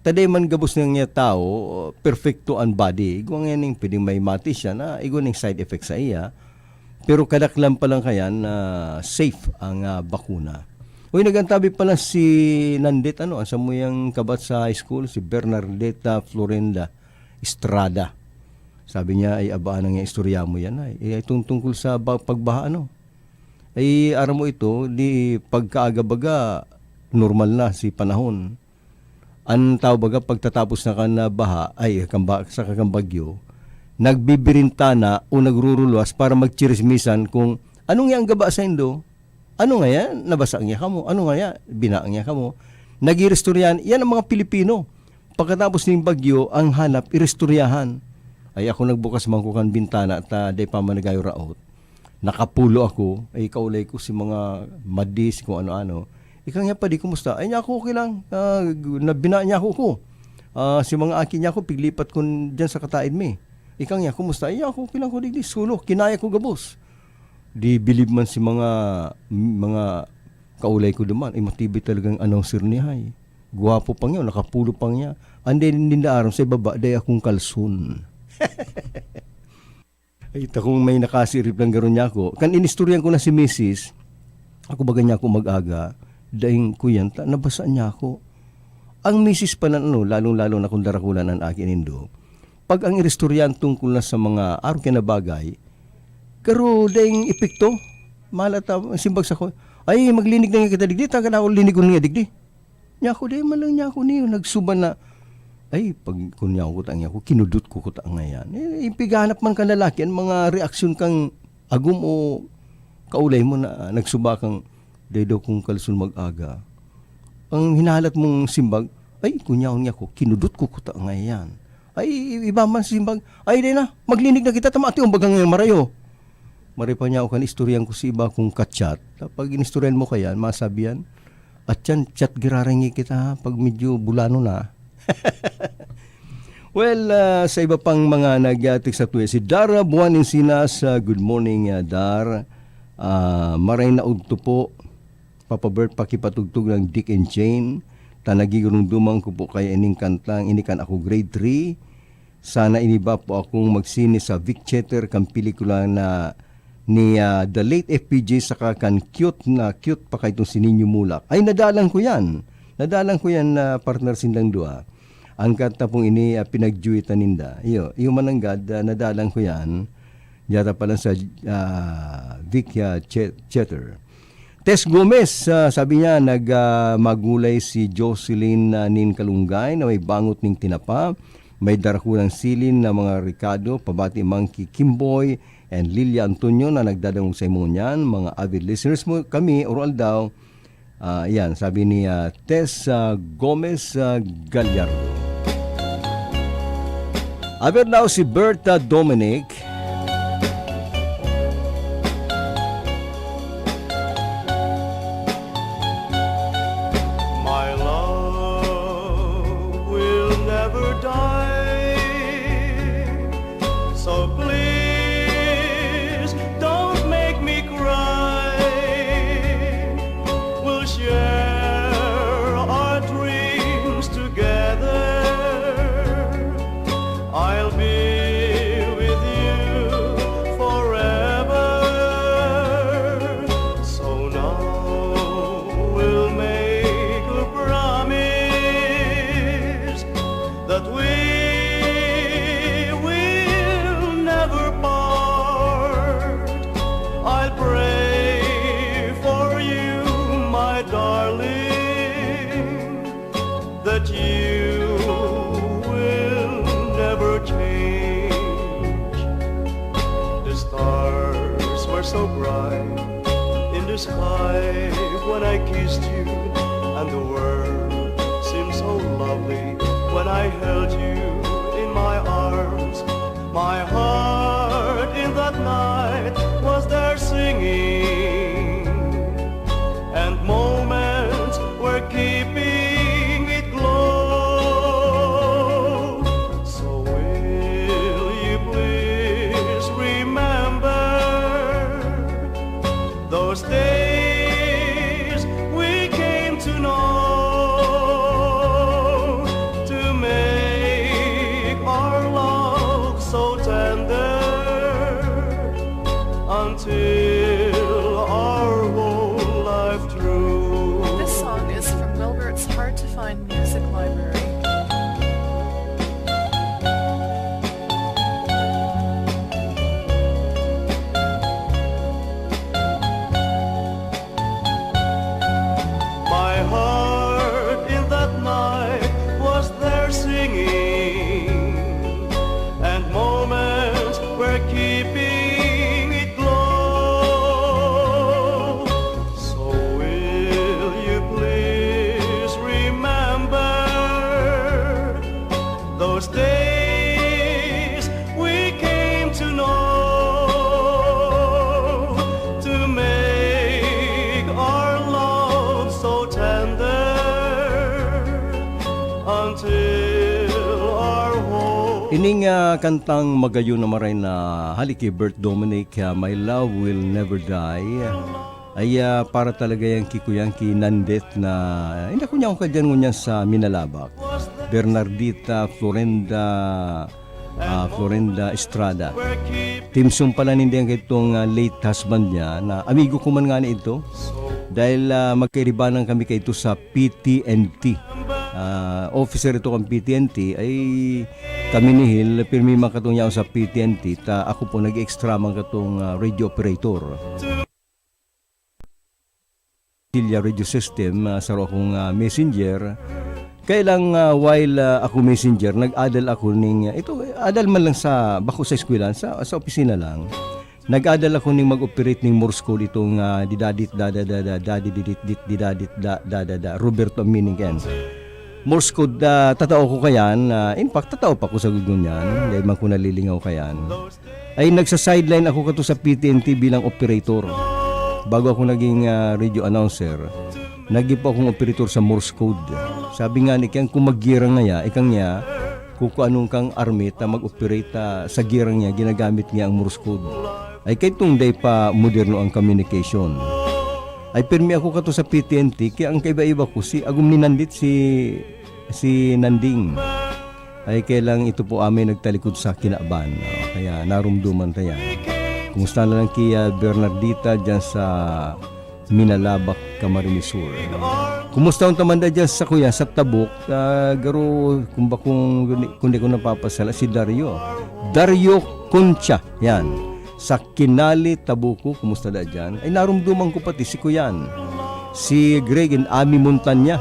Taday man gabos na niya tao, perfecto ang body. Igwa nga ning pwedeng may mati siya na igwa ning side effect sa iya. Pero kadaklan pa lang kayan na safe ang, ah, bakuna. Uy, nag-antabi pala si Nandit, ano, ang samuyang kabat sa high school, si Bernardeta Florenda Estrada. Sabi niya, "Ay, abaan na nga istorya mo yan, ay. Eh, itong tungkol sa ba-, pagbaha, ano? Ay, aram mo ito, di pagkaaga-baga, normal na si panahon. Ang tao baga, pagtatapos na kan, ah, baha, ay, kan ba-, sa kan bagyo, nagbibirintana o nagruruluwas para magtsismisan kung anong yan gaba sa indo. Ano nga yan? Nabasa niya kamo? Ano nga yan? Bina niya kamo?" Nag-iristoryahan. Yan ang mga Pilipino. Pagkatapos ning bagyo, ang hanap, iristoryahan. Ay, ako nagbukas man ko kan bintana ta dai pa man nagayo raot. Nakapulo ako, ay kaulay ko si mga madis, kung ano-ano. "Ika nga, padi, kumusta?" "Ay, niya ako, okay lang. Ah, nabina niya ako ko. Ah, si mga aki niya ako, piglipat ko dyan sa kataid mi. Ika nga, kumusta?" "Ay, niya ako, okay lang ko, digdi. Sulo, kinaya ko gabos." Di bilib man si mga, mga kaulay ko duman. Ay, matibay talagang announcer niya, ay. Gwapo pa niya, nakapulo pa niya. Ande ninda aram sa ibaba, dai akong kalson. Ay, takong may nakasirip lang garo niya ako. Kan inistoryan ko na si misis, ako baga niya ako mag-aga, daing ko yan, ta, nabasa niya ako. Ang misis pa na, ano, lalong-lalo na kung darakulan ang akin nindo, pag ang iristoryan tungkol na sa mga arog na bagay, garo daing epekto, malat, ah, simbag sa ko, "Ay, maglinig na nga kita digdi, tagal ako linigon nga digdi." Niya ako, di man lang niya ako niyo nagsuba na, ay, pag kun niya ako kuta niya ako, kinudot ko kuta ngayan. Eh, ipighanap man kan lalaki, ang mga reaksyon kang agom o kaulay mo na, ah, nagsuba kang, "Dai daw kong kalson mag-aga." Ang hinahalat mong simbag, ay, kun niya ako niya ako, kinudot ko kuta ngayan. Ay, iba man simbag, "Ay, di na, maglinig na kita, tamati ang bagang ngayon, marayo." Maray pa niya ako kan istoryan ko sa iba kong kachat. Pag inistoryan mo kaya, masabi yan, "At yan, chat girarangi kita, ha, pag medyo bulano na." Well, ah, sa iba pang mga nag-text sa tuya, si Dara Buwan Encinas, ah, good morning, ah, Dar. Ah, maray na udto po, Papa Bert, pakipatugtog ng Dick and Jane. Ta nagigurumduman ko po kaya ining kantang ini kan ako grade three. Sana iniba po akong magsine sa Vic Theater kan pelikula na ni, ah, the late F P J saka kan cute na cute pa kaitong si Nino Mulak. Ay, nadalan ko yan. Nadalan ko yan, ah, partner, sindang duha. Ang kanta pong ini, ah, pinagjuwitan ninda. Iyo, iyo mananggad, ah, nadalan ko yan. Yata pa lang sa, ah, Vic, ah, Che-, Theater. Tess Gomez, ah, sabi niya, nag, ah, magulay si Jocelyn, ah, nin kalunggay na may bangot ning tinapa. May darakulang silin na mga rekado, pabati man ki Kimboy and Lilia Antonio na nagdadangog sa imo ngunyan. Mga avid listeners mo kami, Oro Aldaw. Ah, yan, sabi ni, ah, Tess, ah, Gomez, ah, Gallardo. Aber daw si Berta Dominic. My love will never die. So please don't make me cry. We'll share our dreams together. I'll be with you forever. So now we'll make a promise that we will never part. I'll pray for you, my darling, that you will never change. The stars were so bright in the sky when I kissed you, and the world seemed so lovely when I held you in my arms. My heart in that night was there singing, and moments were keeping it glow. So will you till our whole life through. This song is from Wilbert's Hard to Find Music Library. My heart in that night was there singing, and moments were keeping it glow. So will you please remember those days we came to know, to make our love so tender until our home. Ining, ah, kantang magayon na maray na hali ki Bert Dominic, ah, My Love Will Never Die. Ay, ah, para talaga yan ki kuyang ki Nandit na, inako niya ako kadyan ngunyan sa Minalabac. Bernardita Florenda, ah, Florenda Estrada. Timsong pala ninda yan kaitong, ah, late husband niya, na amigo ko man nga na ito. Dahil, ah, magkairibanan kami kaito sa P T N T. Ah, officer ito kan P T N T, ay kami ni Hil, pirmi man katong yaon sa P T N T, ta ako po nag-extra man katong, ah, radio operator. Silya Radio System, ah, saro akong, ah, messenger. Kaya lang, ah, while, ah, ako messenger, nag-adal ako ning, ah, ito, adal man lang sa, bako sa eskwelahan, sa, sa opisina lang. Nag-adal ako ning mag-operate ning Morse code itong, ah, didadit, dadadada, dadididit, didadit, da, dadada. Roberto ang meaning kayan. Morse code, ah, tatao ko kayan. Ah, in fact, tatao pa ko sa gud ngunyan. Dahil man ko nalilingaw kayan. Ay nagsa-sideline ako kato sa P T N T bilang operator. Bago ako naging, ah, radio announcer, naging po akong operator sa Morse code. Sabi nga ni Kiang, kung maggirang ngaya, ikang niya, kung anong kang army ta mag-operate, ah, sa girang niya, ginagamit niya ang Morse code. Ay kay tong dai pa moderno ang communication. Ay pirmi ako kato sa P T N T, kaya ang kaiba-iba ko, si Agum ni Nandit, si, si Nanding. Ay kaya lang ito po amay nagtalikod sa kinaban. Oh, kaya narumduman ta yan. Kumusta na lang ki, ah, Bernardita dyan sa Minalabac, Camarines Sur? Kumusta ang tamanda dyan sa kuya, sa Tabuk? Ah, garo, kung ba kung, kung di ko napapasala, si Dario. Dario Concha, yan. Sa Kinali, Tabuco, kumusta da dyan? Ay, narumduman ko pati si Kuyan. Si Greg and Ami Montanya.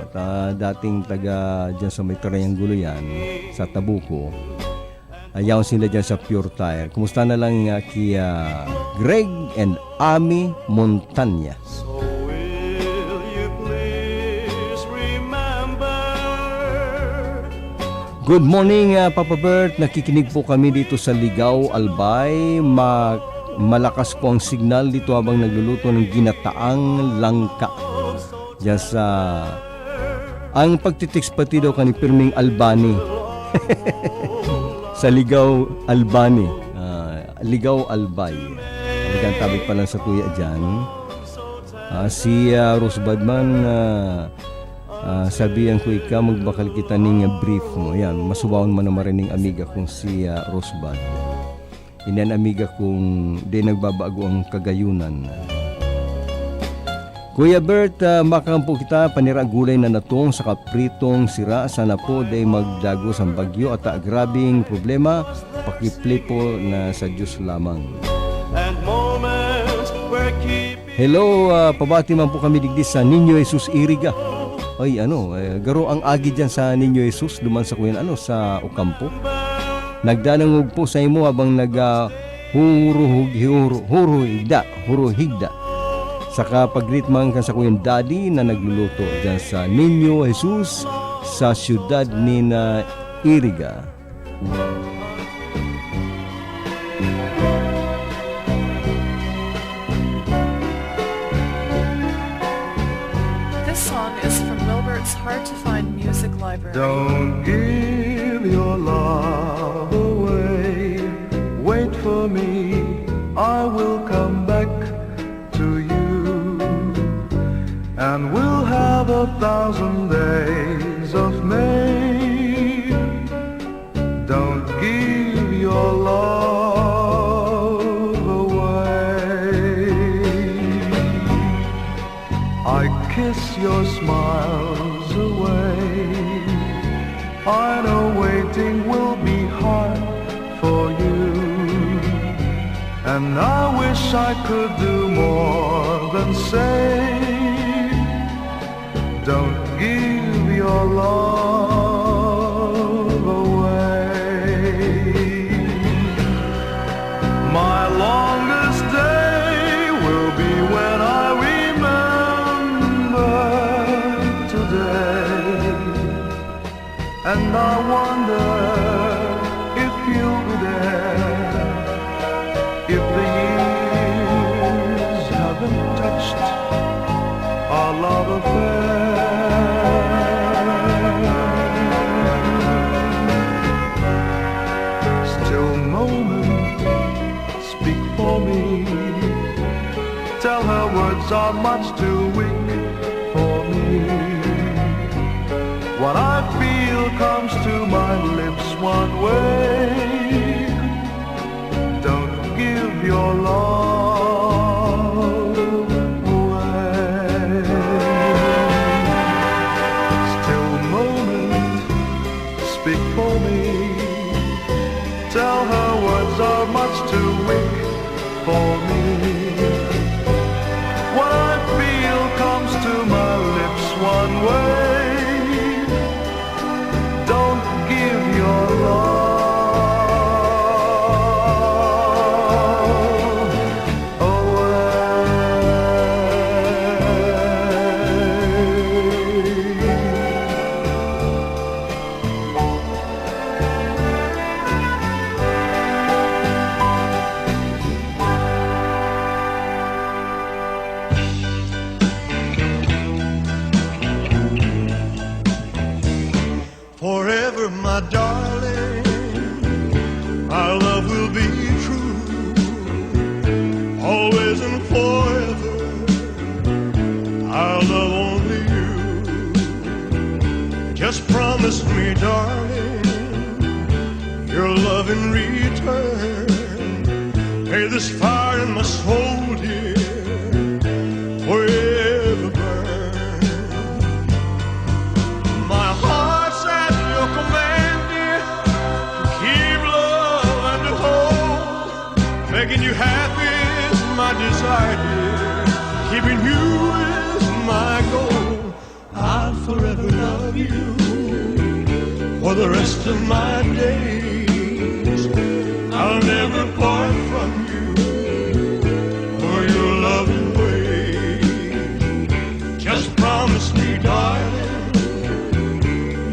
At, ah, dating taga dyan sa may Triangulo yan, sa Tabuco. Ayaw sila dyan sa Pure Tire. Kumusta na lang, ah, ki, ah, Greg and Ami Montanya? So will you please remember? Good morning, ah, Papa Bert. Nakikinig po kami dito sa Ligao, Albay. Ma-, malakas po ang signal dito habang nagluluto ng ginataang langka. Diyan sa, ang pagtitext pati daw kan Pirming Albani. Sa Ligao, Albani. Ah, Ligao, Albay. Talagang tabig pa lang sa tuya diyan. Ah, si, ah, Rosebud man, ah, ah, sabihan ko ika, magbakal kita ning, ah, brief mo. Yan, masubaon man naman rin ning amiga kong si, ah, Rosebud. Ini an amiga kong di nagbabago ang kagayunan. Kuya Bert, ah, makampo kita, panira gulay na natong sa kapritong sira, sana po di magdagos ang bagyo at, ah, grabing problema, pakiplay po na sa Diyos lamang. And moments were keep Hello, ah, pabati man po kami digdi sa Niño Jesus Iriga. Ay, ano, eh, garo ang agi diyan sa Niño Jesus, duman sa kuyan, ano, sa Ocampo. Nagdadangog po sa imo habang nag, ah, huruhug-, huru-, huruhigda, huruhigda. Saka pag-greet man kan sa kuyan Daddy na nagluluto diyan sa Niño Jesus sa siyudad ni na Iriga. This song is from Wilbert's Hard to Find Music Library. Don't give your love away. Wait for me, I will come back to you, and we'll have a thousand days of May. Don't give your love away. Your smiles away. I know waiting will be hard for you, and I wish I could do more than say, don't give your love away. My longest day will be when I remember today, and I wonder if you'll be there, if the years haven't touched our love affair. Still moment, speak for me. Tell her words are much too weak for me. What I feel comes to my lips one way. Don't give your love away. Still moment, speak for me. Tell her words are much too weak for me. What I feel comes to my lips one way. Don't give your love away. Forever, my darling, our love will be true. Always and forever, I'll love only you. Just promise me, darling, your love in return. May this fire in my soul, dear, forever burn. My heart's at your command, dear, to keep love and to hold. Making you happy is my desire, dear. Keeping you is my goal. I'll forever love you for the rest of my days. I'll never part from you for your loving ways. Just promise me, darling,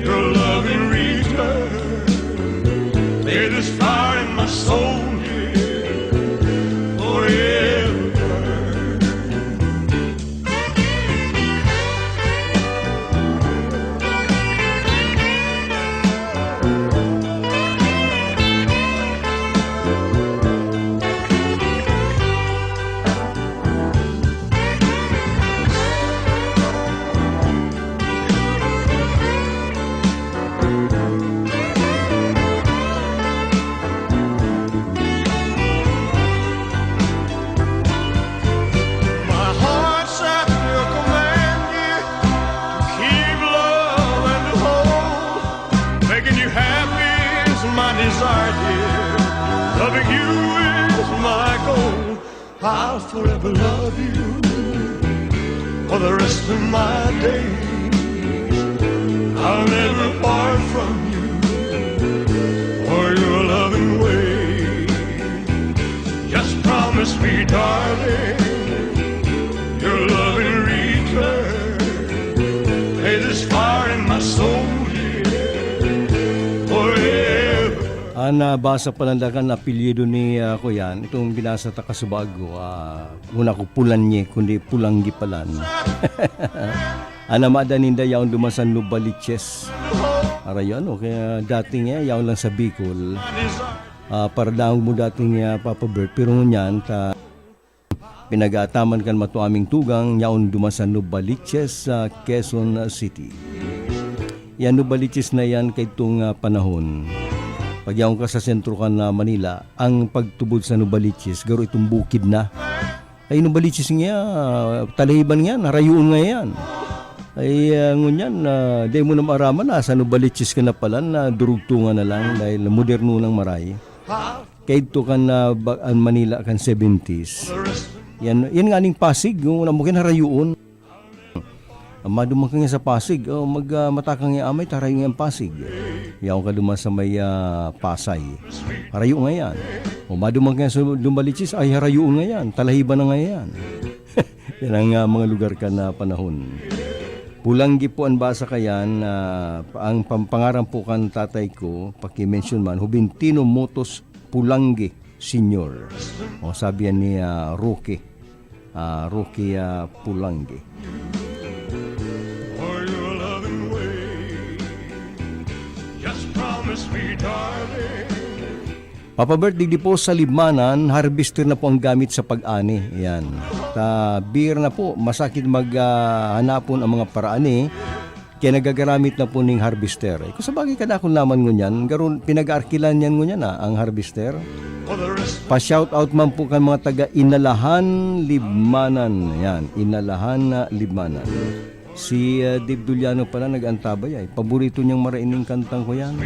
your love in return. May this fire in my soul, dear, forever burn. My heart's at your command, dear, to keep love and to hold. Making you happy is my desire, dear. Loving you is my goal. I'll forever love you for the rest of my days. I'll never part from you for your loving ways. Just promise me, darling, your love in return. May this fire in my soul, dear, forever. An, ah, basa pa lang dakan apelyido ni, ah, kuyan, itong binasa ta kasubago, ah, una ko Pulan niye, kundi Pulanggi palan. An ama da ninda yaon duman sa Novaliches. Aray, ano, kaya dating, eh, yaon lang sa Bicol. Ah, para daong mo dating, ah, Papa Bert, pero ngunyan, ta pinag-aataman kan matuaming tugang, yaon duman sa Novaliches, sa Quezon City. Yan Novaliches na yan kaitong, ah, panahon. Pag yaon ka sa sentro kan, ah, Manila, ang pagtubod sa Novaliches, garo itong bukid na. Ay, Novaliches nga, talahiban nga yan, harayoon nga yan. Ay, ah, ngunyan, ah, di mo na maaraman na sa Novaliches ka na pala, na durugtungan na lang dahil moderno ng maray. Kaidto kan, ah, ba-, an Manila kan seventies. Yan, yan nga ning Pasig, yung una mo kinarayoon. Maduman ka nga sa Pasig, o mag, ah, mata ka nga amay, harayo nga ang Pasig. Yaon ka duman sa may, ah, Pasay. Harayo nga yan. O maduman ka nga sa Novaliches, ay harayo nga yan. Talahiban na nga yan. Yan ang, ah, mga lugar kan, ah, panahon. Pulanggi po ang basa kayan, ah, ang pam-, pangaran po kan tatay ko, paki-mention man, Juventino Motos Pulanggi Senior. O sabi yan ni, ah, Roque. Ah, Roque, ah, Pulanggi. For your loving way. Just promise me, darling. Papa Bert, digdi po sa Libmanan, harvester na po ang gamit sa pag-ani. Yan. Ta, bira na po, masakit mag, ah, hanapon ang mga paraani, kaya nagagaramit na po ning harvester. Eh, kung sabagay, kadakul naman ngunyan, garo pinag-aarkilan yan ngunyan, ah, ang harvester. For the rest. Pa-shoutout man po kan mga taga Inalahan, Libmanan. Yan, Inalahan na Libmanan. Si, ah, Dave Duliano pala nag-antabay ay. Paborito niyang maraining kantang ko yan.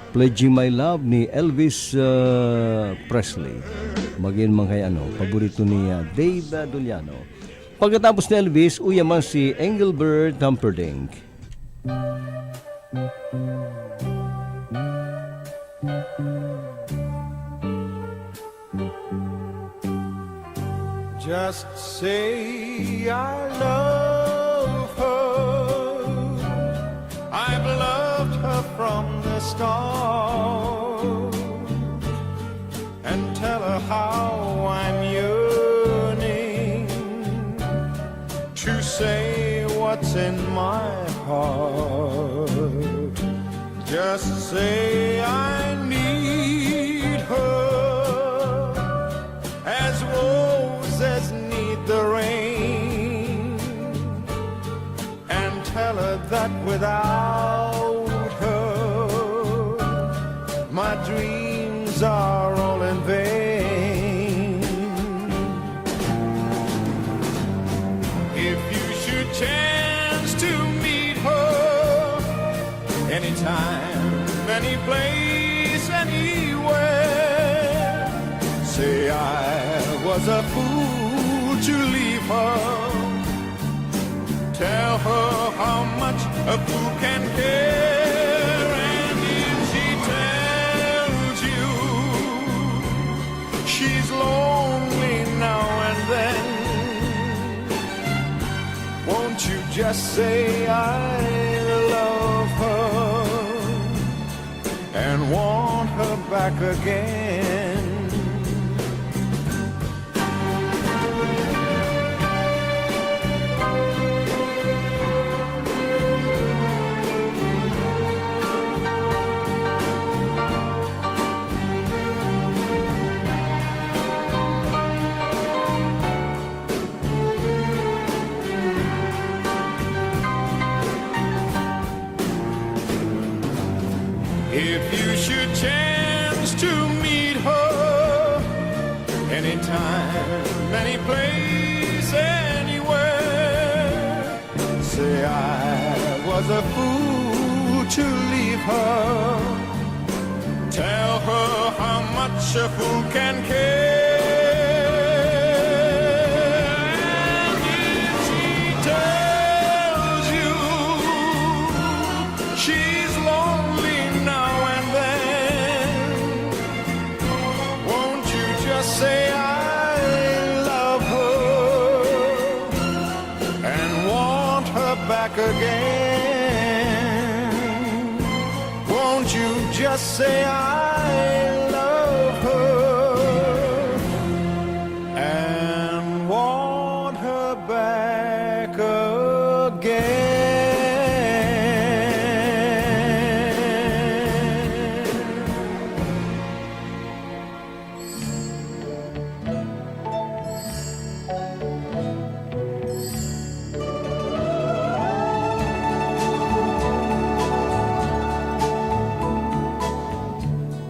Pledging My Love ni Elvis, ah, Presley. Magin man kay ano, paborito ni, ah, Dave, ah, Duliano. Pagkatapos ni Elvis, uya man si Engelbert Humperdinck. Just say I love her. I've loved her from the start. And tell her how I'm yearning to say what's in my heart. Just say I need her as roses need the rain, and tell her that without her, my dreams are all in vain. If you should chance to meet her anytime, any place, anywhere, say I was a fool to leave her. Tell her how much a fool can care, and if she tells you she's lonely now and then, won't you just say, "I love her and want her back again"? If you should chance to meet her anytime, any place, anywhere, say I was a fool to leave her. Tell her how much a fool can care. And if she tells you she's lonely now and then, won't you just say, "I love her and want her back again"? Won't you just say, "I love her and want her back again"?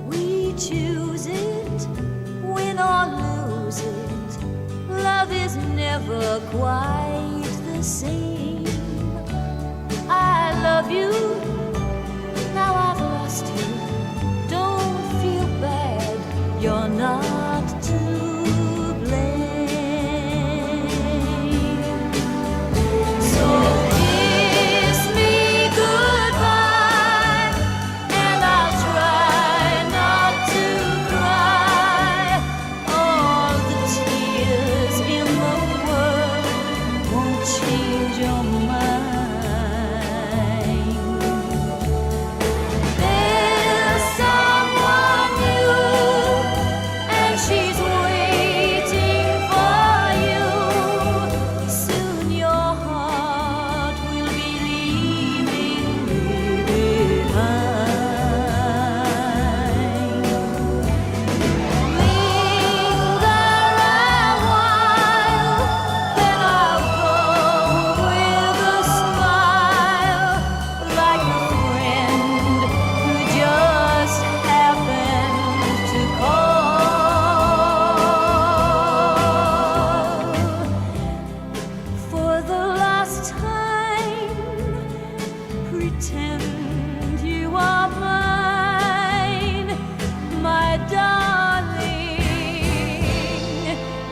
We choose it, win or lose it. Love is Quite the same. I love you, now I've lost you. Don't feel bad, you're not to blame. So kiss me goodbye, and I'll try not to cry. All the tears in the world won't change your mind. There's someone new, and she's waiting for you. Soon your heart will be leaving me behind. Linger a while, then I'll go with a smile, like a friend who just happened to call. For the last time, pretend you are mine, my darling.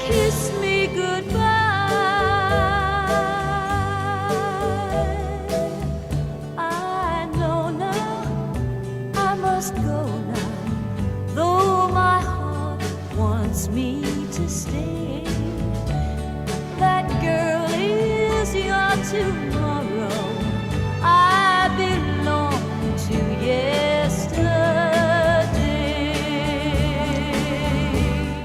Kiss me goodbye. I know now I must go now, though my heart wants me to stay. That girl is your tomorrow. I belong to yesterday.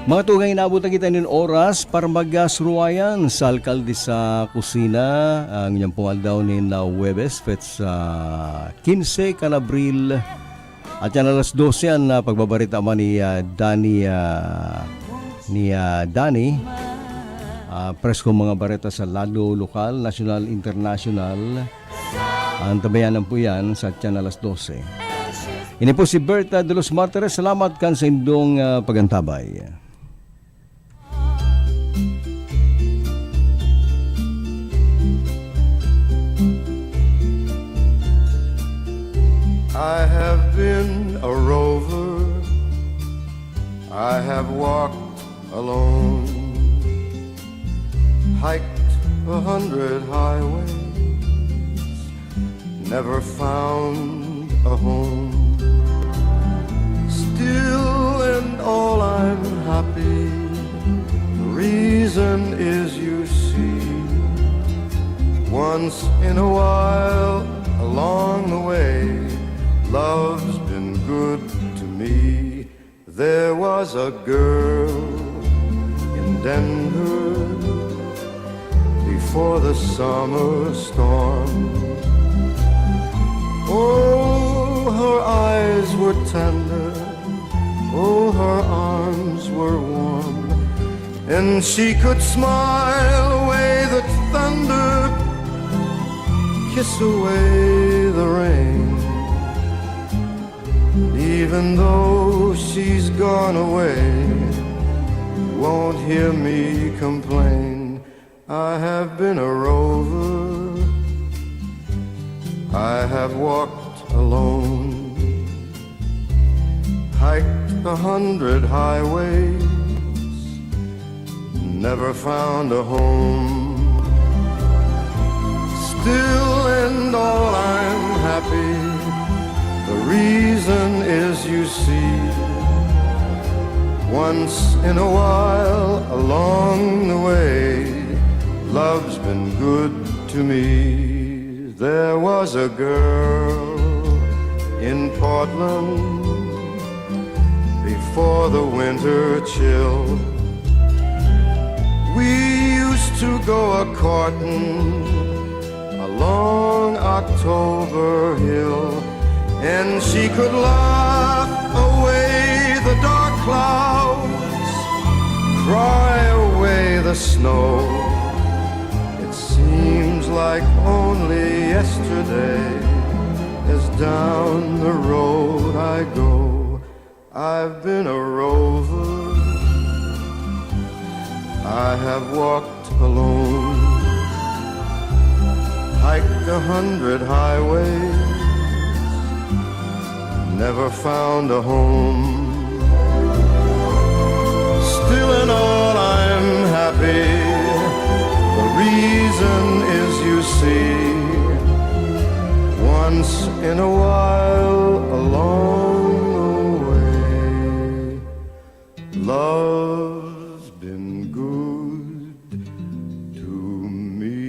Mga tugang, inabot na kita nin oras para magsuruwayan sa Alkalde sa Kusina. Ang inyong pong aldaw nin, ah, Huwebes, petsa quince kan Abril. At yan alas dose an, ah, pagbabareta man ni, ah, Danny, ah, ni, ah, Danny. Ah, presko mga bareta sa lado lokal, nasyonal, internasyonal. Ang tabayanan po yan sa tiyan alas dose. Ini po si Berta de los Martires. Salamat kan sa indong, ah, pagantabay. I have been a rover. I have walked alone, hiked a hundred highways, never found a home. Still and all I'm happy. The reason is, you see, once in a while along the way, love's been good to me. There was a girl in Denver before the summer storm. Oh, her eyes were tender, oh, her arms were warm, and she could smile away the thunder, kiss away the rain. Even though she's gone away, you won't hear me complain. I have been a rover. I have walked alone, hiked a hundred highways, never found a home. Still and all I'm happy. The reason is, you see, once in a while along the way, love's been good to me. There was a girl in Portland before the winter chill. We used to go a courtin along October Hill, and she could laugh away the dark clouds, cry away the snow. It seems like only yesterday, as down the road I go. I've been a rover. I have walked alone, hiked a hundred highways, never found a home. Still in all, I'm happy. The reason is, you see, once in a while along the way, love's been good to me.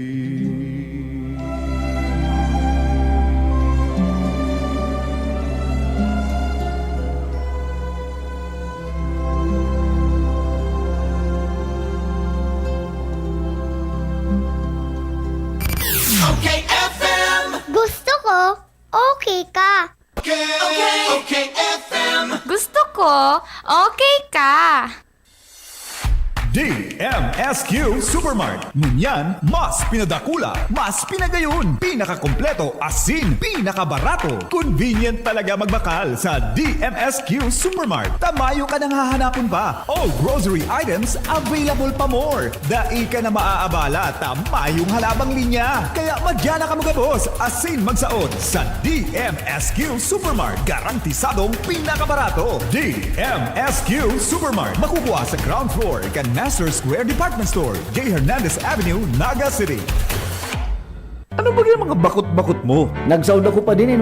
Gusto ko, okay ka. Gusto ko, okay ka. D M S Q Supermart. Ngunyan, mas pinadakula, mas pinagayon, pinakakompleto, asin pinakabarato. Convenient talaga magbakal sa D M S Q Supermart. Ta mayo ka nang hahanapon pa. All grocery items available pa more. Dai ka na maaabala ta mayong halabang linya. Kaya madya na kamo gabos, asin magsaot sa D M S Q Supermart. Garantisadong pinakabarato. D M S Q Supermart. Makukuha sa ground floor kan Master Square Department Store, J Hernandez Avenue, Naga City. Ano ba yung mga bakot-bakot mo? Nagsaod ako pa din eh,